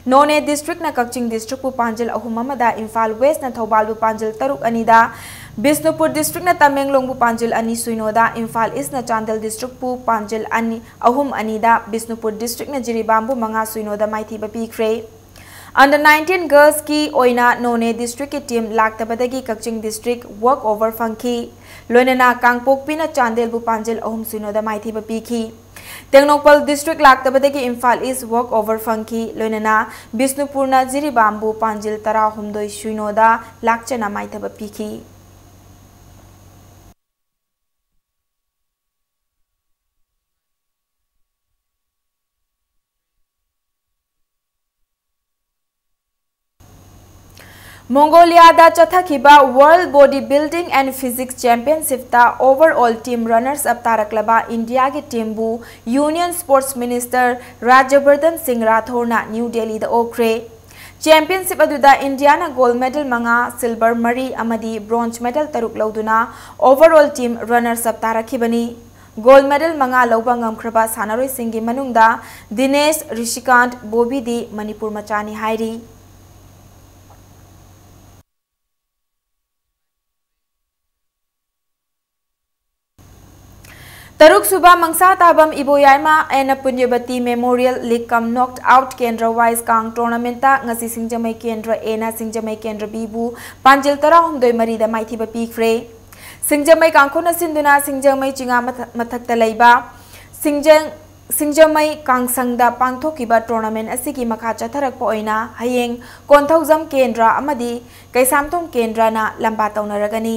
ꯅꯣꯅꯦ Districtꯅ ꯀꯛꯆꯤꯡ Districtꯄꯨ ꯄꯥꯟꯖꯤꯜ ꯑꯍꯨꯝ ꯑꯃꯗ, ꯏꯝꯐꯥꯜ Westꯅ ꯊꯧꯕꯥꯜꯕꯨ ꯄꯥꯟꯖꯤꯜ ꯇꯔꯨꯛ ꯑꯅꯤꯗ, ꯕꯤꯁꯅꯨꯄꯨꯔ districtꯅ ꯇꯃꯦꯡꯂꯣꯡꯕꯨ ꯄꯥꯟꯖꯤꯜ ꯑꯅꯤ ꯁꯨꯏꯅꯣꯗ, ꯏꯝꯐꯥꯜ Eastꯅ ꯆꯥꯟꯗꯦꯜ districtꯄꯨ ꯄꯥꯟꯖꯤꯜ ꯑꯅꯤ, ꯑꯍꯨꯝ ꯑꯅꯤꯗ, ꯕꯤꯁꯅꯨꯄꯨꯔ districtꯅ ꯖꯤꯔꯤꯕꯥꯝꯕꯨ ꯃꯉꯥ ꯁꯨꯏꯅꯣꯗ ꯃꯥꯏꯊꯤꯕ ꯄꯤꯈ꯭ꯔꯦ꯫ Under nineteen girlsꯀꯤ ꯑꯣꯏꯅ ꯅꯣꯅꯦ districtꯀꯤ team ꯂꯥꯛꯇꯕꯗꯒꯤ ꯀꯛꯆꯤꯡ district walk over ꯐꯪꯈꯤ꯫ ꯂꯣꯏꯅꯅ ꯀꯥꯡꯄꯣꯛꯄꯤꯅ ꯆꯥꯟꯗꯦꯜꯕꯨ ꯄꯥꯟꯖꯤꯜ ꯑꯍꯨꯝ ꯁꯨꯏꯅꯣꯗ ꯃꯥꯏꯊꯤꯕ ꯄꯤꯈꯤ꯫ Tengnoupal district ꯂꯥꯛꯇꯕꯗꯒꯤ Imphal East walk over ꯐꯪꯈꯤ꯫ ꯂꯣꯏꯅꯅ ꯕꯤꯁꯅꯨꯄꯨꯔꯅ ꯖꯤꯔꯤꯕꯥꯝꯕꯨ ꯄꯥꯟꯖꯤꯜ ꯇꯔꯥꯍꯨꯝꯗꯣꯏ ꯁꯨꯏꯅꯣꯗ ꯂꯥꯛꯆꯅ ꯃꯥꯏꯊꯤꯕ ꯄꯤꯈꯤ꯫ ꯃꯣꯡꯒꯣꯂꯤꯌꯥꯗ ꯆꯠꯊꯈꯤꯕ World Body Building and Physique Championshipꯇ overall team runners up ꯇꯥꯔꯛꯂꯕ ꯏꯟꯗꯤꯌꯥꯒꯤ teamꯕꯨ Union Sports Minister ꯔꯥꯖ꯭ꯌꯕꯔꯙꯟ ꯁꯤꯡ ꯔꯥꯊꯣꯔꯅ ꯅ꯭ꯌꯨ ꯗꯦꯜꯂꯤꯗ ꯑꯣꯛꯈ꯭ꯔꯦ꯫ Championship ꯑꯗꯨꯗ ꯏꯟꯗꯤꯌꯥꯅ gold medal ꯃꯉꯥ, silver ꯃꯔꯤ ꯑꯃꯗꯤ bronze medal ꯇꯔꯨꯛ ꯂꯧꯗꯨꯅ overall team runners up ꯇꯥꯔꯛꯈꯤꯕꯅꯤ꯫ Gold medal ꯃꯉꯥ ꯂꯧꯕ ꯉꯝꯈ꯭ꯔꯕ ꯁꯥꯟꯅꯔꯣꯏꯁꯤꯡꯒꯤ ꯃꯅꯨꯡꯗ ꯗꯤꯅꯦꯁ, ꯔꯤꯁꯤꯀꯥꯟꯠ, ꯕꯣꯕꯤꯗꯤ ꯃꯅꯤꯄꯨꯔ ꯃꯆꯥꯅꯤ ꯍꯥꯏꯔꯤ꯫ ꯇꯔꯨꯛꯁꯨꯕ ꯃꯪꯁꯥ ꯇꯥꯕꯝ ꯏꯕꯣꯌꯥꯏꯃ and ꯄꯨꯅ꯭ꯌꯕꯇꯤ Memorial League cum Knock Out Kendra Wise ꯀꯥꯡ tournamentꯇ ꯉꯁꯤ ꯁꯤꯡꯖꯃꯩ ꯀꯦꯟꯗ꯭ꯔ Aꯅ ꯁꯤꯡꯖꯃꯩ ꯀꯦꯟꯗ꯭ꯔ Bꯕꯨ ꯄꯥꯟꯖꯤꯜ ꯇꯔꯥꯍꯨꯝꯗꯣꯏ ꯃꯔꯤꯗ ꯃꯥꯏꯊꯤꯕ ꯄꯤꯈ꯭ꯔꯦ꯫ ꯁꯤꯡꯖꯃꯩ ꯀꯥꯡꯈꯨꯅ ꯁꯤꯟꯗꯨꯅ ꯁꯤꯡꯖꯃꯩ ꯆꯤꯉꯥ ꯃꯊ-, ꯃꯊꯛꯇ ꯂꯩꯕ ꯁꯤꯡꯖꯪ-, ꯁꯤꯡꯖꯃꯩ ꯀꯥꯡꯁꯪꯗ ꯄꯥꯡꯊꯣꯛꯈꯤꯕ tournament ꯑꯁꯤꯒꯤ ꯃꯈꯥ ꯆꯠꯊꯔꯛꯄ ꯑꯣꯏꯅ ꯍꯌꯦꯡ ꯀꯣꯟꯊꯧꯖꯝ ꯀꯦꯟꯗ꯭ꯔ ꯑꯃꯗꯤ ꯀꯩꯁꯥꯝꯊꯣꯡ ꯀꯦꯟꯗ꯭ꯔꯅ ꯂꯝꯕꯥ ꯇꯧꯅꯔꯒꯅꯤ꯫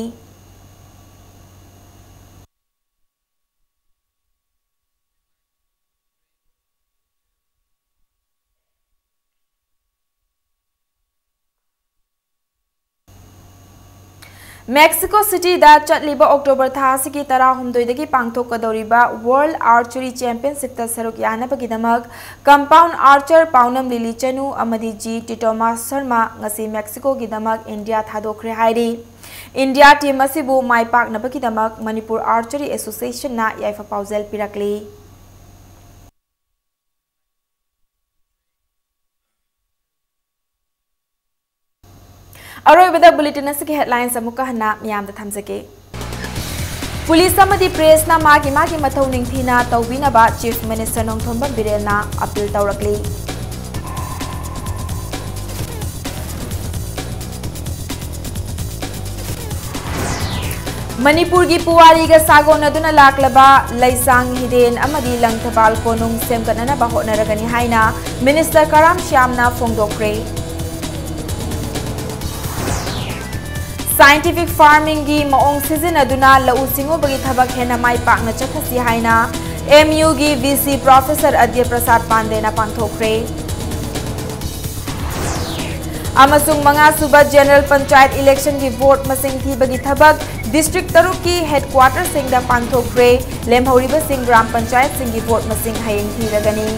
Mexico Cityꯗ ꯆꯠꯂꯤꯕ October ꯊꯥ ꯑꯁꯤꯒꯤ ꯇꯔꯥꯍꯨꯝꯗꯣꯏꯗꯒꯤ ꯄꯥꯡꯊꯣꯛꯀꯗꯧꯔꯤꯕ World Archery Championshipꯇ ꯁꯔꯨꯛ ꯌꯥꯅꯕꯒꯤꯗꯃꯛ compound archer ꯄꯥꯎꯅꯝ ꯂꯤꯂꯤ ꯆꯅꯨ ꯑꯃꯗꯤ ꯖꯤ ꯇꯤꯇꯣꯃꯥꯁ ꯁꯔꯃ ꯉꯁꯤ Mexicoꯒꯤꯗꯃꯛ ꯏꯟꯗꯤꯌꯥ ꯊꯥꯗꯣꯛꯈ꯭ꯔꯦ ꯍꯥꯏꯔꯤ꯫ ꯏꯟꯗꯤꯌꯥ team ꯑꯁꯤꯕꯨ ꯃꯥꯏ ꯄꯥꯛꯅꯕꯒꯤꯗꯃꯛ Manipur Archery Associationꯅ ꯌꯥꯏꯐ ꯄꯥꯎꯖꯦꯜ ꯄꯤꯔꯛꯂꯤ꯫ ꯑꯔꯣꯏꯕꯗ bulletin ꯑꯁꯤꯒꯤ headlines ꯑꯃꯨꯛꯀ ꯍꯟꯅ ꯃꯤꯌꯥꯝꯗ ꯊꯝꯖꯒꯦ꯫ ꯄꯨꯂꯤꯁ ꯑꯃꯗꯤ pressꯅ ꯃꯥꯒꯤ ꯃꯥꯒꯤ ꯃꯊꯧ ꯅꯤꯡꯊꯤꯅ ꯇꯧꯕꯤꯅꯕ Chief Minister ꯅꯣꯡꯊꯣꯝꯕꯝ ꯕꯤꯔꯦꯟꯅ appeal ꯇꯧꯔꯛꯂꯤ꯫ ꯃꯅꯤꯄꯨꯔꯒꯤ ꯄꯨꯋꯥꯔꯤꯒ ꯁꯥꯒꯣꯟꯅꯗꯨꯅ ꯂꯥꯛꯂꯕ ꯂꯩꯁꯥꯡ ꯍꯤꯗꯦꯟ ꯑꯃꯗꯤ ꯂꯪꯊꯕꯥꯜ ꯀꯣꯅꯨꯡ ꯁꯦꯝꯒꯠꯅꯅꯕ ꯍꯣꯠꯅꯔꯒꯅꯤ ꯍꯥꯏꯅ Minister ꯀꯔꯥꯝ ꯁ꯭ꯌꯥꯝꯅ ꯐꯣꯡꯗꯣꯛꯈ꯭ꯔꯦ꯫ Scientific farmingꯒꯤ ꯃꯑꯣꯡ ꯁꯤꯖꯤꯟꯅꯗꯨꯅ ꯂꯧꯎ ꯁꯤꯡꯎꯕꯒꯤ ꯊꯕꯛ ꯍꯦꯟꯅ ꯃꯥꯏ ꯄꯥꯛꯅ ꯆꯠꯊꯁꯤ ꯍꯥꯏꯅ MUꯒꯤ VC Professor ꯑꯗ꯭ꯌ ꯄ꯭ꯔꯁꯥꯗ ꯄꯥꯟꯗꯦꯅ ꯄꯥꯡꯊꯣꯛꯈ꯭ꯔꯦ꯫ ꯑꯃꯁꯨꯡ ꯃꯉꯥꯁꯨꯕ General Panchayat Electionꯒꯤ vote ꯃꯁꯤꯡ ꯊꯤꯕꯒꯤ ꯊꯕꯛ district ꯇꯔꯨꯛꯀꯤ headquarterꯁꯤꯡꯗ ꯄꯥꯡꯊꯣꯛꯈ꯭ꯔꯦ꯫ ꯂꯦꯝꯍꯧꯔꯤꯕꯁꯤꯡ ꯒ꯭ꯔꯥꯝ ꯄꯟꯆꯥꯌꯠꯁꯤꯡꯒꯤ vote ꯃꯁꯤꯡ ꯍꯌꯦꯡ ꯊꯤꯔꯒꯅꯤ꯫